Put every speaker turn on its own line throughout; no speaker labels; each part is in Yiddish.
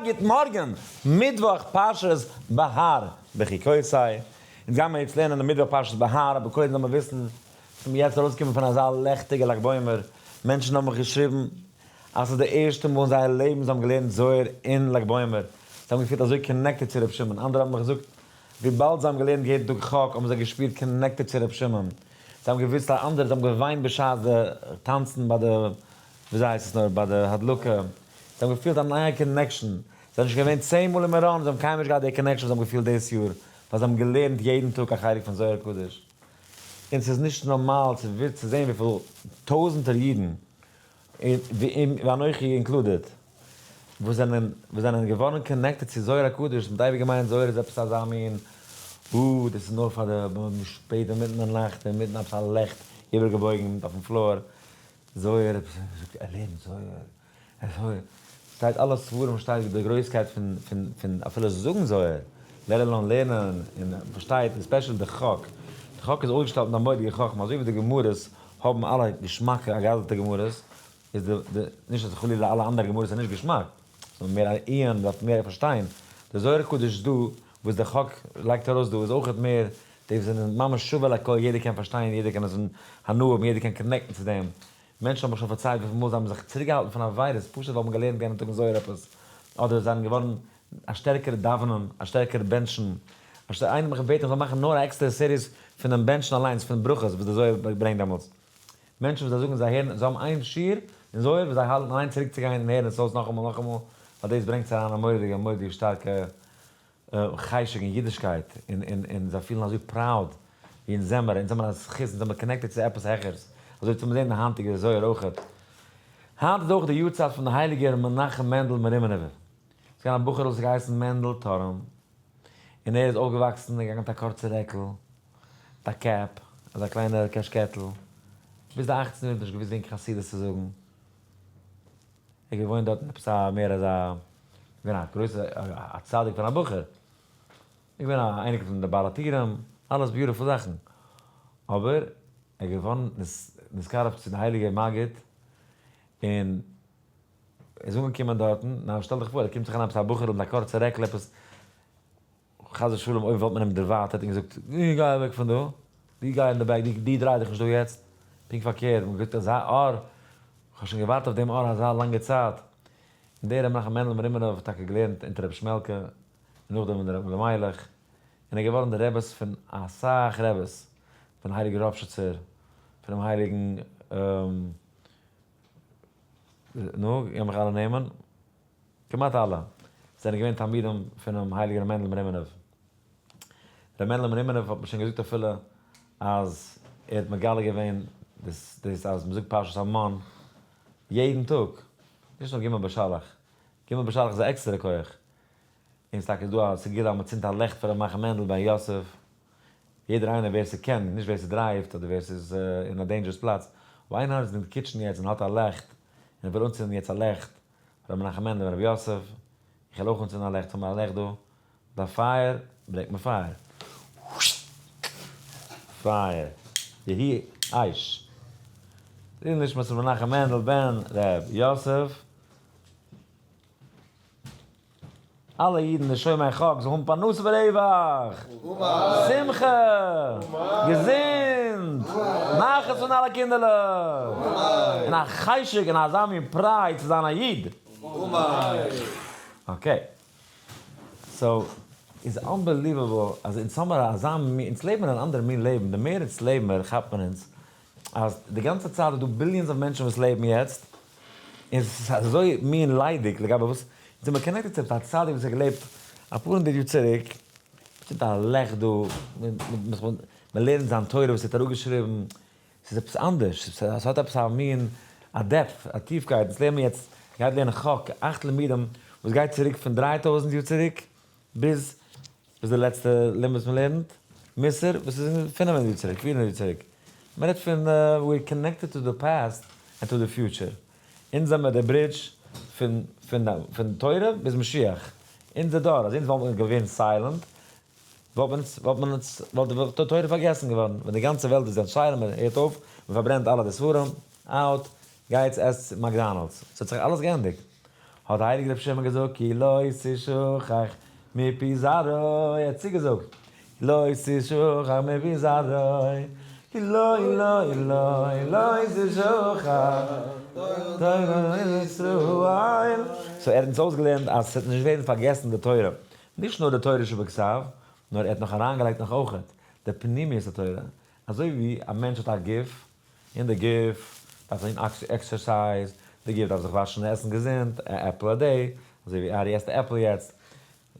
גוט מארגן, מיטוואך פרשת בהר בחוקותי, אונז גיימער יעצט לערנען די מיטוואך פרשת בהר, אבער קודם זאל מען וויסן, ס'איז מיר יעצט ארויסגעקומען פון אזא לעכטיגע לג בעומר, מענטשן האבן מיך געשריבן אז ס'איז די ערשטע מאל אין זייער לעבן זיי האבן געלערנט זוהר אין לג בעומר, זיי האבן געפילט אזוי connected צו ר' שמעון, אנדערע האבן מיך געזאגט וויבאלד זיי האבן געלערנט יעדן טאג חק האבן זיי געשפירט connected צו ר' שמעון, זיי האבן געוואוסט אז אנדערע, זיי האבן געוויינט בשעת די טאנצן ביי די וויאזוי הייסט עס נאר ביי די הדלקה, זיי האבן געפילט א נייע connection, זיי זענען שוין געווען צען מאל אין מירון, זיי האבן קיינמאל נישט געהאט די connection וואס זיי האבן געפילט דאס יאר, ווייל זיי האבן געלערנט יעדן טאג א חלק פון זוהר הקדוש. און ס'איז נישט נארמאל צו צו זען וויפיל טויזנטער אידן, ואנכי included, וואס זענען וואס זענען געווארן connected צו זוהר הקדוש, מ'האט אייביג געמיינט זוהר איז עפעס אזא מין, אה, דאס איז נאר פאר די שפעט אינמיטן די נאכט, אינמיטן עפעס א לעכט איבערגעבויגן אויפן floor, זוהר, זאגט ער לערנט זוהר, ער זוהר, שטייט אלע ספרים שטייט די גרויסקייט פון פון פון אפילו זאגן זוהר, let alone לערנען און פארשטייט especially די חק, די חק איז אויסגעשטעלט מיט א מורא'דיגע חכמה, אזוי ווי די גמרות האבן אלע געשמאקע אגדת'ע גמרות, איז די די נישט אז חלילה אלע אנדערע גמרות זענען נישט געשמאק, ס'איז נאר מער א עיון, מ'דארף מער פארשטיין, די זוהר הקדוש דא וואס די חק לייגט ארויס דא איז אויכעט מער די וואס זענען ממש שווה לכל, יעדער קען פארשטיין, יעדער קען עס הנאה האבן, יעדער קען connect ן צו דעם. מענטשן האבן מיך שוין פארציילט וויפיל מאל זיי האבן זיך צוריקגעהאלטן פון עבירות פשוט ווייל מ'האט געלערנט יענעם טאג אין זוהר עפעס, אדער זיי זענען געווארן א שטערקערע דאווענען, א שטערקערע בענטשן. איינער האט מיך געבעטן איך זאל מאכן נאר א עקסטערע series פונעם בענטשן אליינס, פון ברכות וואס די זוהר ברענגט דעמאלטס. מענטשן וואס זיי זאגן זיי הערן, זיי האבן איין שיעור אין זוהר וואס זיי האלטן איין צוריקצוגיין און הערן עס אויס נאכאמאל נאכאמאל, ווייל דאס ברענגט זיי אריין א מורא'דיגע מורא'דיגע שטארקע חשק אין אידישקייט, און און און זיי פילן אזוי proud ווי אונז זעמער, אונז האמער א זכות, אונז זעמער connected צו עפעס העכערס, אזוי ווי מיר זעהן די היינטיגע זוהר אויכעט. היינט איז אויך די יארצייט פון די הייליגער מנחם מענדל מרימינובער. ס'איז געווען א בחור'ל וואס האט געהייסן מענדל טארם, און ער איז אויפגעוואקסן און געגאנגען מיט א קורצע רעקל, מיט א cap, אזא קליינע קעשקעטל, ביז די אכצן יאר האט ער נישט געוואוסט וועגן חסידות צו זאגן. ער האט געוואוינט דארט אין עפעס א מער אזא, געווען א גרויסע א צדיק פון א בחור, געווען א אייניקל פון די בעל הטורים, אלעס beautiful זאכן, אבער ער איז געווארן נתקרב צו די הייליגע מגיד, און ער איז אנגעקומען דארטן, now שטעל דיך פאר ער קומט זיך אריין עפעס א בחור'ל מיט א קורצע רעקל עפעס, חס ושלום אויב וואלט מען אים דערווייטערט און געזאגט, דו גיי אוועק פון דא, דו גיי אין די back, דו דריי דיך נישט דא יעצט, פונקט פארקערט, מען האט געזאגט אזא אור, איך האב שוין געווארט אויף דעם אור אזא לאנגע צייט, און דער ר' מנחם מענדל מרימינוב האט טאקע געלערנט אונטער רבי שמעלקע, און נאכדעם אונטער רבי אלימלך, און ער איז געווארן די רעבעס פון אסאך רעבעס, פון הייליגן ראפשיצער, פונעם הייליגן, נו, גיב מיך אלע נעמען. כמעט אלע, זענען געווען תלמידים פונעם הייליגן ר' מענדל מרימינוב. ר' מענדל מרימינוב האט מען שוין געזאגט אפילו אז ער האט מגלה געווען דאס דאס אז מ'זאגט פרשת המן יעדן טאג, נישט נאר ג' בשלח, ג' בשלח איז א עקסטערע כח, און ס'טאקע איז דא א סגולה אז מ'צינדט א לעכט פאר ר' מנחם מענדל בן יוסף, יעדער איינער ווער ס'קען, נישט ווער ס' drive ט אדער ווער ס'איז אין א dangerous פלאץ, אויב איינער איז אין די kitchen יעצט און האט א לעכט און ער וויל אנצינדן יעצט א לעכט ר' מנחם מענדל בן רבי יוסף, איך וועל אויך אנצינדן א לעכט, האבן מיר א לעכט דא, ביי פייער ברענגט מען פייער. פייער, יהי אש. לעילוי נשמת ר' מנחם מענדל בן ר' יוסף. אלע אידן די שומעי חק זאלן האבן פרנסה ברווח, שמחה, געזונט, נחת פון אלע קינדערלעך, און א חשק און אזא מין pride צו זיין א איד. Okay. So, איז unbelievable אז אונז האמער אזא מין, אונז לעבן אין אן אנדערע מין לעבן, די מער אונז לעבן מיר כאפט מען אונז אז די גאנצע צייט איז דא billions of מענטשן וואס לעבן יעצט, און ס'איז אזוי מין ליידיג לגבי וואס, אונז זעמיר connected צו עפעס א צדיק וואס האט געלעבט אפאר הונדערט יאר צוריק, מ'צינדט א לעכט דא, מ'לערנט זיין תורה וואס ער האט אראפגעשריבן, ס'איז עפעס אנדערש, ס'האט עפעס א מין א depth, א טיפקייט, אונז לערנען יעצט, מ'גייט לערנען חק, אכט לימודים וואס גייט צוריק פון 3000 יאר צוריק ביז וואס איז די לעצטע לימוד וואס מען לערנט? מוסר? וואס איז 500 יאר צוריק? 400 יאר צוריק? מען רעדט פון we are connected to the past and to the future. אונז זעמער די bridge פון פון פון תורה ביז משיח. אונזער דור, אז אונז וואלט מען געווען silent, וואלט מען אונז וואלט מען אונז וואלט די תורה פארגעסן געווארן. ווען די גאנצע וועלט איז silent, מען הערט אויף, מען פארברענט אלע די ספרים, out, גייטס עסטס McDonald's. ס'האט זיך אלעס געענדיגט. האט דער הייליגער רבי שמעון געזאגט כי לא תשכח מפי זרעו, ער האט צוגעזאגט לא תשכח מפי זרעו, כי לא לא לא לא תשכח תורת ישראל. so ער האט אונז אויסגעלערנט אז ס'וועט נישט ווערן פארגעסן די תורה, נישט נאר די תורה שבכתב, נאר ער האט נאך אריינגעלייגט נאך אויכעט די פנימיות התורה, אזוי ווי א מענטש האט א גוף, און די גוף דארף טון exercise, די גוף דארף זיך וואשן און עסן געזונט, א עפל a day, אזוי ווי ארי עסט א עפל יעצט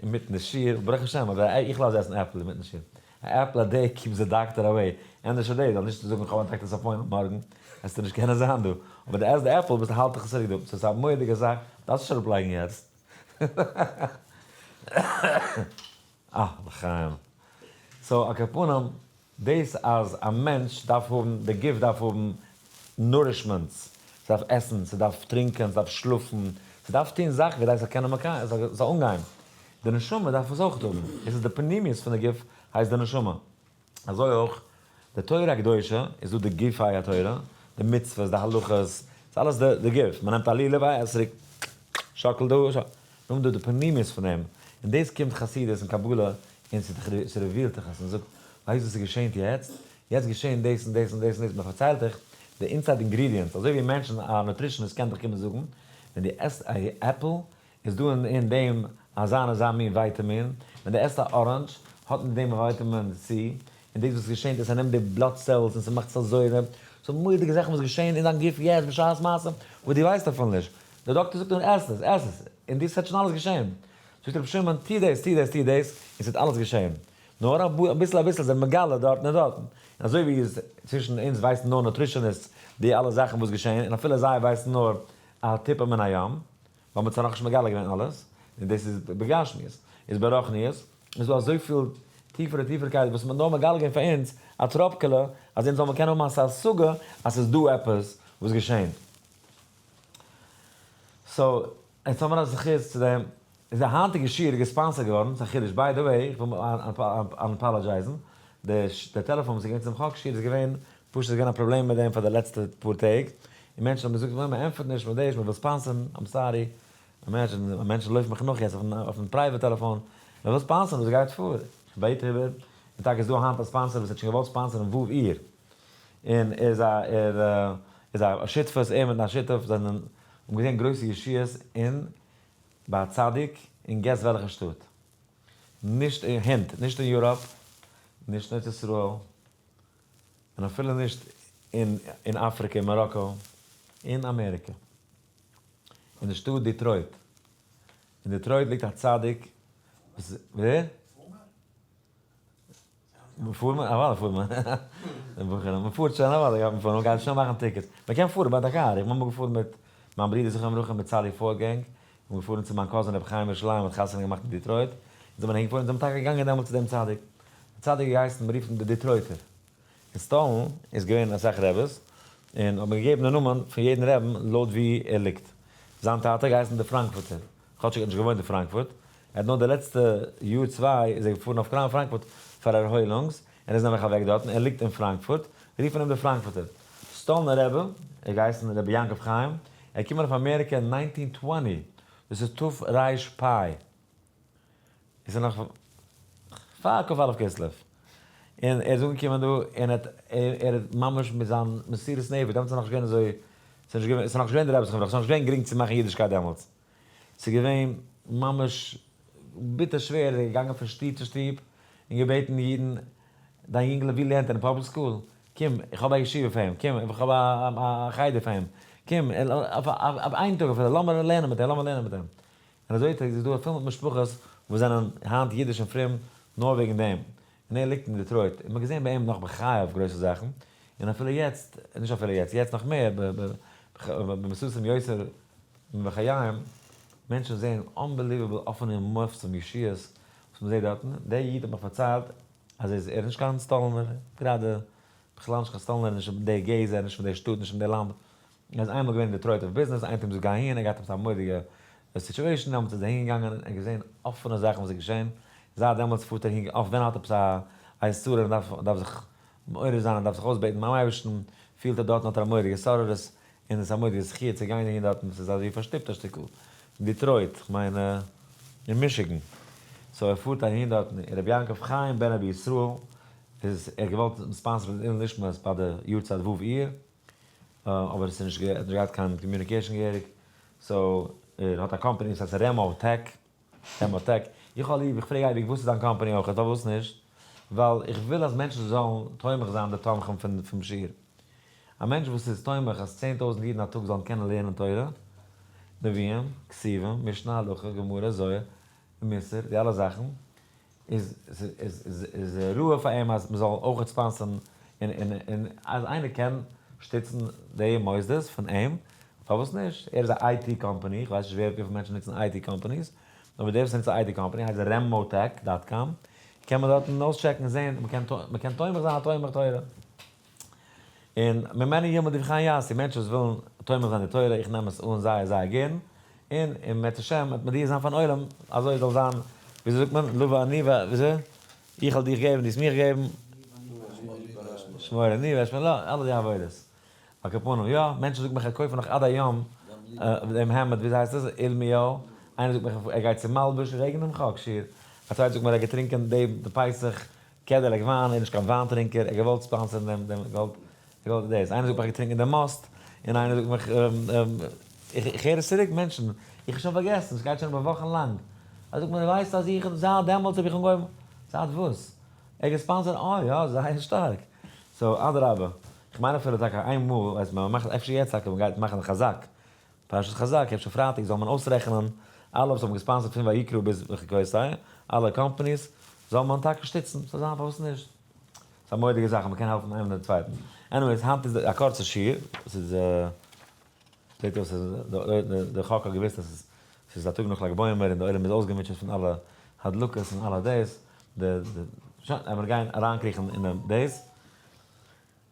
אינמיטן די שיעור, ברוך השם, אבער איך לאז עסן עפל אינמיטן שיעור, א עפל a day keeps the doctor away, ענדערש a day, זאל נישט זאגן כ'האב א doctor's appointment מארגן, וועסטו נישט קענען זיין דא, אבער די עסט די עפל ביסטו האלט דיך צוריק דא, סאו ס'איז א מורא'דיגע זאך, דארפסט נישט אראפלייגן יעצט. אה, לחיים. so על כל פנים, דאס אז א מענטש דארף האבן, די גוף דארף האבן nourishments, ס'דארף עסן, ס'דארף טרינקען, ס'דארף שלאפן, ס'דארף טון זאכן כדי ס'זאל קענען מקיים, ס'זאל אנגיין. די נשמה דארף עס אויך האבן. דאס איז די פנימיות פון די גוף הייסט די נשמה. אזוי אויך די תורה הקדושה איז דא די גופי התורה, די מצוות, די הלכות, ס'איז אלעס די גוף, מ'נעמט א לולב, א אתרוג, שאקלט דא, נאכדעם דא די פנימיות פון דעם, און דאס קומט חסידות און קבלה און ס' reveal ט דיך עס און זאגט, ווייסט וואס ס'געשענט יעצט? יעצט געשענט דאס און דאס און דאס און דאס, מ'פארציילט דיך די inside ingredients, אזוי ווי מענטשן א nutritionist קען דיך קומען זאגן, ווען דו עסט א עפל איז דא אין דעם אזא און אזא מין ווייטאמין, ווען דו עסט א orange האט אין דעם א vitamin C, און דאס וואס געשענט איז ס'נעמט די blood cells און ס'מאכט עס אזוי און ס'איז מורא'דיגע זאכן וואס געשען אין דיין גוף יעצט בשעת מעשה וואס דו ווייסט אפילו נישט, דער דאקטער זאגט נאר עס עס, עס עס, און דאס וועט שוין אלעס געשען. זאגט רבי שמעון טו דאס, טו דאס, טו דאס, און ס'וועט אלעס געשען. נאר אביסל אביסל זענען מגלה דארטן און דארטן. און אזוי ווי איז צווישן אונז ווייסן נאר nutritionists די אלע זאכן וואס געשען, און אפילו זיי ווייסן נאר א טיפה מן הים, ווייל מ'האט זיי נאכנישט מגלה געווען אלעס, און דאס איז בגשמיות, איז ברוחניות איז דא אזויפיל טיפערע טיפערקייט וואס מ'האט נאר מגלה געווען פאר אונז א טראפקעלע אז אונז זאל מען קענען האבן א השגה אז ס'איז דא עפעס וואס געשענט. so, אונז האבן א זכות צו דעם. איז די היינטיגע שיעור גע sponsor ט געווארן, ס'איז א חידוש, by the way, איך וויל apologize ן, די טעלעפאן וואס איז געווען צום חק שיעור איז געווען, פשוט איז געווען א פראבלעם מיט דעם פאר די לעצטע פאר טעג, און מענטשן האבן געזאגט מען ענטפערט נישט, מען דאס, מען וויל sponsor ן, I'm sorry, imagine, מענטשן לויפן מיך נאך יעצט אויפן private טעלעפאן, מען וויל sponsor ן, וואס גייט פאר? איך בעט איבער, און טאקע איז דא היינט א sponsor וואס האט שוין געוואלט sponsor ן ו' אייר, און ער איז א ער איז א שותפות, ער מיט א שותף זענען האבן געזען גרויסע ישועות אין ביי א צדיק אין guess וועלכע שטאט? נישט אין hint, נישט אין Europe, נישט אין ארץ ישראל, און אפילו נישט אין אין אפריקע אין מאראקא, אין אמעריקע, אין די שטאט דיטרויט, אין דיטרויט ליגט א צדיק וואס ווער? מ'פארט מען? אוודאי פארט מען. די בחורים, מ'פארט שוין אוודאי גייט מען פארן, מ'גייט שוין מאכן tickets. מ'קען פארן ביי די קאר, איך בין אמאל געפארן מיט מיין ברודער זכרונו לברכה מיט סאלי פארד gang, איך בין געפארן צו מיין cousin רבי חיים ירושלים האט חתונה געמאכט אין דיטרויט, אונז זעמיר אהין געפארן, אונז זעמיר טאקע געגאנגען דעמאלטס צו דעם צדיק. דער צדיק האט געהייסן, מ'רופט אים דער דיטרויטער. אין סטאלין איז געווען אסאך רעבעס, און האט מען געגעבן די נאמען פון יעדן רעבן לויט ווי ער ליגט. זיין טאטע האט געהייסן דער פראנקפורטער, כאטשיג ער האט נישט געוואוינט אין פראנקפורט, ער האט נאר די לעצטע יאר צוויי איז ער געפארן אויף פראנקפורט פאר ערהוילונגס, און ער איז נעבעך אוועק דארטן, ער ליגט אין פראנקפורט, רופן אים דער פראנקפורטער. סטאלינער רבי, ער האט געהייסן רבי יעקב חיים, ער איז געקומען אויף אמעריקע אין nineteen twenty, דאס איז תר"פ. איז ער נאך פאר כ"א כסלו, און ער איז אנגעקומען דא און ער האט ער האט ממש מיט זיין מסירות נפש, דעמאלטס איז נאכנישט געווען אזוי, ס'איז נישט געווען, ס'איז נאכנישט געווען די רבי זכרונו לברכה, ס'איז נאכנישט געווען גרינג צו מאכן אידישקייט דעמאלטס, ס'איז געווען ממש ביטער שווער, ער איז געגאנגען פון שטוב צו שטוב און געבעטן אידן, דיין יונגעלע ווי לערנט ער אין public school? קום איך האב א ישיבה פאר אים, קום איך האב א חדר פאר אים, קום אויף איין טאג אפילו, לאמיר לערנען מיט אים, לאמיר לערנען מיט אים. און אזוי איז דא פול מיט משפחות וואס זענען היינט אידיש און פרום נאר וועגן דעם, און ער ליגט אין דעטרויט, און מ'האט געזען ביי אים נאך בחייו גרויסע זאכן, און אפילו יעצט, נישט אפילו יעצט, יעצט נאך מער, במסותם יותר מבחייהם, מענטשן זעען unbelievable אפענע מופתים ישועות וואס מ'זעט דארטן, דער איד האט מיך פארציילט אז ער איז נישט קיין סטאלינער, גראדע בכלל נישט קיין סטאלינער, נישט פון די גזע, נישט פון די שטאט, נישט פון די לאנד, ער איז איינמאל געווען אין דעטרויט אויף ביזנעס, איינער האט אים געזאגט גיי אהין, ער האט געהאט עפעס א מורא'דיגע situation, דעמאלטס איז ער אהין געגאנגען און געזען אפענע זאכן וואס איז געשען, זייט דעמאלטס פארט ער אהין אפט ווען ער האט עפעס א עת צרה און דארף דארף זיך מעורר זיין און דארף זיך אויסבעטן ביים אייבערשטן, פילט ער דארטן האט ער א מורא'דיגע התעוררות, און עס איז א מורא'דיגע זכי' צו גיין אהין דארטן, עס איז אזוי פארשטופט א שטיקל. דיטרויט, כ'מיין אין מישיגן, so ער פארט אהין דארטן, רבי יעקב חיים בן רבי ישראל איז ער האט געוואלט sponsor ן לעילוי נשמת ביי די יארצייט ו' אייר, אבער עס איז נישט ער האט נישט געהאט קיין communication געהעריג, so ער האט א קאמפאני וואס הייסט רעמאו טעק, רעמאו טעק, איך האב ליב, איך פרעג אייביג וואס איז דיין קאמפאני אויכעט, פארוואס נישט? ווייל איך וויל אז מענטשן זאלן תומך זיין די תומכים פון פון שיעור. א מענטש וואס איז תומך אז 10,000 אידן א טאג זאלן קענען לערנען תורה, נביאים, כתובים, משנה, הלכה, גמרא, זוהר, מוסר, די אלע זאכן, איז איז איז ראוי פאר אים אז מ'זאל אויכעט sponsor ן און און און אז איינער קען שטיצן די מוסדות פון אים, פארוואס נישט? ער איז א IT קאמפאני, איך ווייס נישט ווער וויפיל מענטשן נוצן IT companies, אבער דער וואס נוצט א IT קאמפאני הייסט רעמאוטעק dot com, קען מען דארטן אויסטשעקן און זען, מ'קען מ'קען תומך זיין א תומך תורה. און ממנו ילמדו וכן יעשו, מענטשן וואס ווילן תומך זיין די תורה, איך נעם עס אן זייער זייער גערן, און אם ירצה השם וועט מודיע זיין פארן עולם, אזוי זאל זיין, וויאזוי זאגט מען, לוה אני ו, וויאזוי? איך וועל דיך געבן, דו וועסט מיך געבן, שמור אני ואשמור לא, אלע די עבודות. על כל פנים, יא, מענטשן זאגן מיך איך קויף נאך עד היום דעם העמד, וויאזוי הייסט עס, אילמיאו, איינער זאגט מיך ער גייט צו מלבוש, רעגן דעם חק שיעור, א צווייטער זאגט מיר ער האט געטרינקען די פסח Cadillac וויין, ער איז נישט קיין וויין טרינקער, ער האט געוואלט sponsor ן דעם דעם גאלד גאלד דאס, איינער זאגט מיך געטרינקען דעם מאסט, און איינער זאגט מיך איך הער עס צוריק מענטשן, איך האב שוין פארגעסן, עס גייט שוין איבער וואכן לאנג, ער זאגט מיר ווייסט אז איך זייט דעמאלטס האב איך אנגעהויבן, זייט וואס? ער האט גע sponsor ט, אה יא זייער שטארק, so אדרבה, איך מיין אפילו טאקע איין מאל, ווייסט מען מאכט אפשר יעצט טאקע מען גייט מאכן חזק, פרשת חזק, אפשר פרייטאג זאל מען אויסרעכענען אלע וואס האבן גע sponsor ט פון ויקרא ביז בחוקותי, אלע companies, זאל מען טאקע שטיצן, ס'זאל זיין פארוואס נישט. ס'איז א מורא'דיגע זאך אז מ'קען העלפן איינעם דעם צווייטן. anyways, היינט איז א קורצע שיעור, ס'איז זעט אויס אז די חק האט געוואוסט אז ס'איז א טאג נאך לג בעומר און די עולם איז אויסגעמוטשעט פון אלע הדלקות און אלע דאס, די שוין, עמער גיין אריינקריכן אינעם דאס.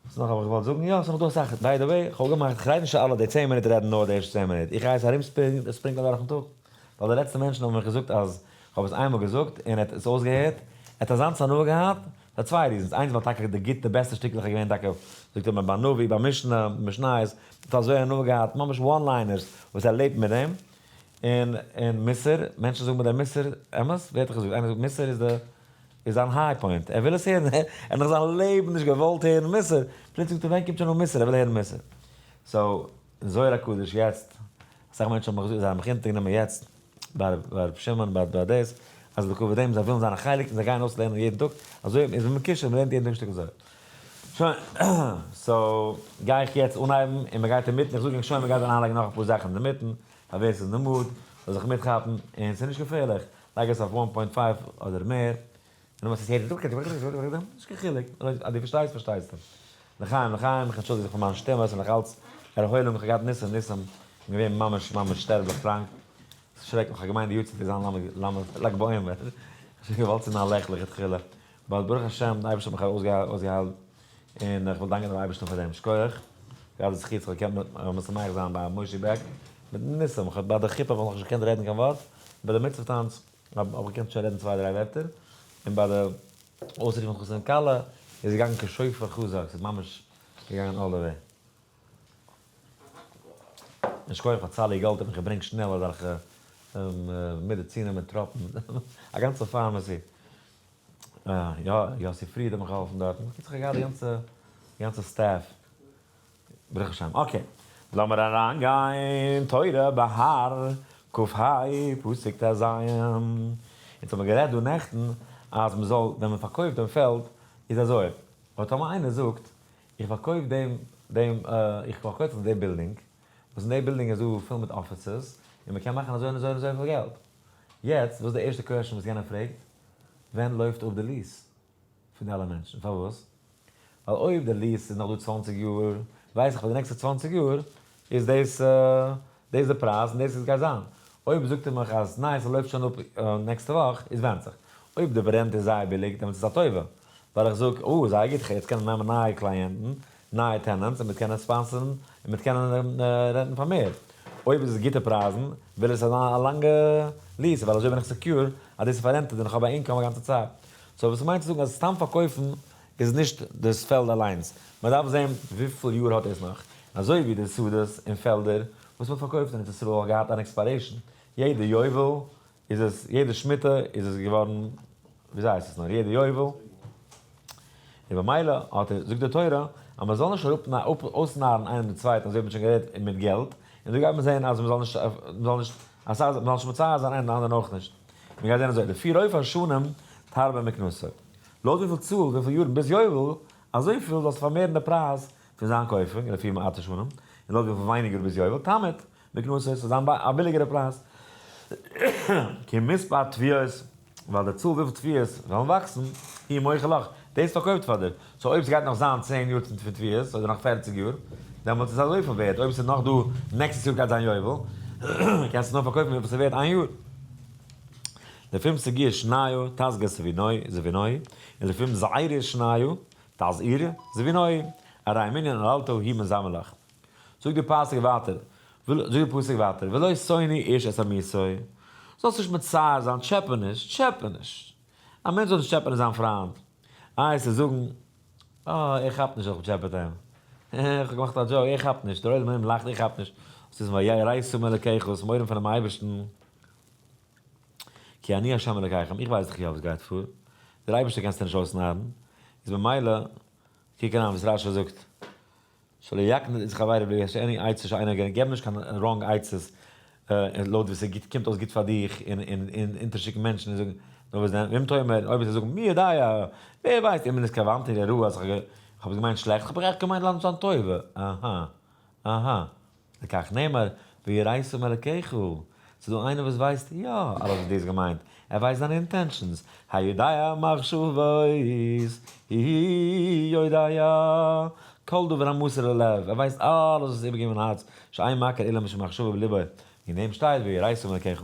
וואס נאך האב איך געוואלט זאגן? יא, ס'איז נאך דא אסאך. by the way, כ'האב געמאכט, כ'רייד נישט אלע די צען מינוט רעדן נאר די ערשטע צען מינוט. איך גיי עס ארומספרינקלען דורכן טאג. ווייל די לעצטע מענטשן האבן מיך געזאגט אז כ'האב עס איינמאל געזאגט און ער האט עס אויסגעהערט, ער האט אזאנס הנאה געהאט, פאר צוויי reasons, איינס ווייל טאקע די גוט די בעסטע שטיקלעך איז געווען טאקע זאגט ער מיר ביי נביא ביי משנה משניות, ער האט אזוי הנאה געהאט, ממש one liners וואס ער לעבט מיט דעם, און און מוסר, מענטשן זאגן מיר דער מוסר, אמת? ווער האט דיך געזאגט? איינער זאגט מוסר איז די איז זיין high point, ער וויל עס הערן, ער האט נאך זיין לעבן נישט געוואלט הערן מוסר, פלוצלינג זאגט ער ווען קומט שוין אן מוסר, ער וויל הערן מוסר. so, אין זוהר הקדוש יעצט, אסאך מענטשן האבן מיך געזאגט, זיי האבן מיך אונטערגענומען יעצט, ביי ר' שמעון ביי ביי דאס, אז לכבוד דעם זיי ווילן זיין א חלק און זיי גייען אויסלערנען יעדן טאג, אזוי איז מען מקושר, מען לערנט יעדן טאג שטיקל זוהר. שוין, so גיי איך יעצט אנהייבן און מען גייט אינמיטן, איך זאג ענק שוין מען גייט אריינלייגן נאך אפאר זאכן אינמיטן, פאר ווער ס'איז אין די mood זאל זיך מיטכאפן, און ס'איז נישט געפערליך, לייג עס אויף one point five אדער מער, און וואס איז יעדער נישט קיין חילוק, אז דו פארשטייסט פארשטייסטו. לחיים לחיים, איך אנטשולדיג זיך פאר מיין שטימע, ס'איז נאך אלץ ערהוילונג, איך האב געהאט ניסים ניסים, איך בין געווען ממש ממש שטערבליך קראנק, ס'איז שרעקליך, איך האב געמיינט די יארצייט איז זיין ל' לג בעומר, איך האב שוין געוואלט צינדן א לעכט לכתחילה, but ברוך השם די אייבערשטער האט מיך אויסגעהיילט, און איך וויל דאנקען דעם אייבערשטן פאר דעם, שכוח, געהאט די זכי' איך האב געקענט משמח זיין ביי מושי בעק, מיט ניסים, איך האב ביי די חופה האב איך נאכנישט געקענט רעדן קיין ווארט, ביי די מצוה טאנץ האב איך געקענט שוין רעדן צוויי דריי ווערטער, און ביי די אויסרופן חתן כלה איז געגאנגען כשופר חזק, ס'איז ממש געגאנגען all the way. און שכוח פאר צאלי גאלד האט מיך געברענגט שנעל אזעלכע מעדיצינען מיט טראפן, א גאנצע pharmacy. יא, יוסי פריד האט מיך געהאלפן דארטן, בקיצור כ'האב געהאט די גאנצע די גאנצע staff. ברוך השם. okay. לאמיר אריינגיין תורה בהר כ ה פסוק ט ז. אונז האבן גערעדט דא נעכטן אז מען זאל ווען מען פארקויפט דעם פעלד איז אזוי, אבער טאמער איינער זאגט איך פארקויף דעם דעם איך פארקויף די בילדינג, וואס אין די בילדינג איז דא פול מיט offices, און מען קען מאכן אזוי און אזוי און אזויפיל געלט. יעצט וואס איז די ערשטע question וואס יענער פרעגט? ווען לויפט אפ די lease פון די אלע מענטשן? פארוואס? ווייל אויב די lease איז נאך דא 20 יאר, ווייס איך פאר די נעקסטע 20 יאר איז דאס דאס די פרייז און דאס איז גייט זיין. אויב זאגט ער מיך אז ניין ס'לויפט שוין אפ נעקסטע וואך, איז ווענדט זיך. אויב די rent איז זייער ביליג דעמאלטס איז עס א טובה. ווייל איך זאג, אה זייער גוט, כ'גיי יעצט קענען נעמען נייע קלייענטן, נייע tenants און מ'וועט קענען sponsor ן און מ'וועט קענען rent ן פאר מער. אויב איז עס גוטע פרייזן, וויל עס זיין א לאנגע lease, ווייל אזוי בין איך secure אז דאס איז פאררענטעד און איך האב א income א גאנצע צייט. so וואס ס'מיינט צו זאגן אז סתם פארקויפן איז נישט דאס פעלד אליינס, מען דארף זען וויפיל יאר האט עס נאך, אזוי ווי די שדות און פעלדער וואס מען האט פארקויפט אין ארץ ישראל האט געהאט אן expiration. יעדע יובל איז עס, יעדע שמיטה איז עס געווארן, וויאזוי הייסט עס נאר, יעדע יובל, און במילא האט ער, זאגט די תורה, אז מען זאל נישט אראפ אויסנארן איינעם דעם צווייטן, אזוי האט מען שוין גערעדט מיט געלט, און דא גייט מען זען אז מען זאל נישט, מען זאל נישט, מען זאל נישט מצער זיין איינעם דעם אנדערן אויך נישט. מען גייט זען אזוי, לפי רוב השנים תרבה מקנתו. לויט וויפיל צאל, וויפיל יארן ביז יובל, אזויפיל זאלסטו פארמערן די פרייז פון זיין קויפונג, לפי מעט השנים, און לויט וויפיל ווייניגער ביז יובל, תמעיט מקנתו, ס'זאל זיין א ביליגערע פרייז. כי מספר תבואות, ווייל די צאל וויפיל תבואות וועלן וואקסן, הוא מוכר לך, דאס פארקויפט פאר דיר. so אויב ס'גייט נאך זיין 10 יאר פון תבואות, אדער נאך 40 יאר, דעמאלטס איז אזויפיל ווערט. אויב ס'איז נאך דא, נעקסטעס יאר גייט זיין יובל, קענסטו נאר פארקויפן וויפיל ס'איז ווערט איין יאר. לפום סגי שניו תסגר זבינוי, און לפום זעירי שניו תזעיר זבינוי, הרי מנין עללתו היא מזמר לך. זאגט די פסוק ווייטער, זאגט די פסוק ווייטער, ולא תונו איש את עמיתו, זאלסט נישט מצער זיין, טשעפע נישט, טשעפע נישט. א מענטש זאל נישט טשעפענען זיין פריינד. איי עס איז זאגן, אה, ער כאפט נישט אז איך טשעפעט אים. איך האב געמאכט א joke, ער כאפט נישט, דער עולם ארום לאכט, ער כאפט נישט. עס איז ויראת מאלקיך, עס מורא פונעם אייבערשטן. כי אני ה' אלקיכם, איך ווייס דאך יא וואס גייט פאר. דער אייבערשטער קענסטו נישט אויסנארן. איז במילא, קוק אריין וואס רשי זאגט. שלא יקנה איז חברו בלי יש any עצה שאינו הוגן, געב נישט קיין wrong עצות לויט ווי ס'גוט קומט אויס גוט פאר דיך און און אונטערשיקן מענטשן און זאגן נאר וואס דען ואם תאמר אויב וועסטו זאגן מי יודע ווער ווייסט אם נתכוונתי לרעה אז איך האב עס געמיינט שלעכט איך האב עכט געמיינט לזיין טובה אהא אהא לכך נאמר ויראת מאלקיך, ס'איז דא איינער וואס ווייסט יא אלעס וואס דו האסט געמיינט, ער ווייסט דיינע intentions, היודע מחשבות הוא יודע כל דבר המסור ללב, ער ווייסט אלעס וואס איז איבערגעגעבן אין הארץ, שאין מכיר אלא משמחשבה בלבו, וועגן דעם שטייט ויראת מאלקיך.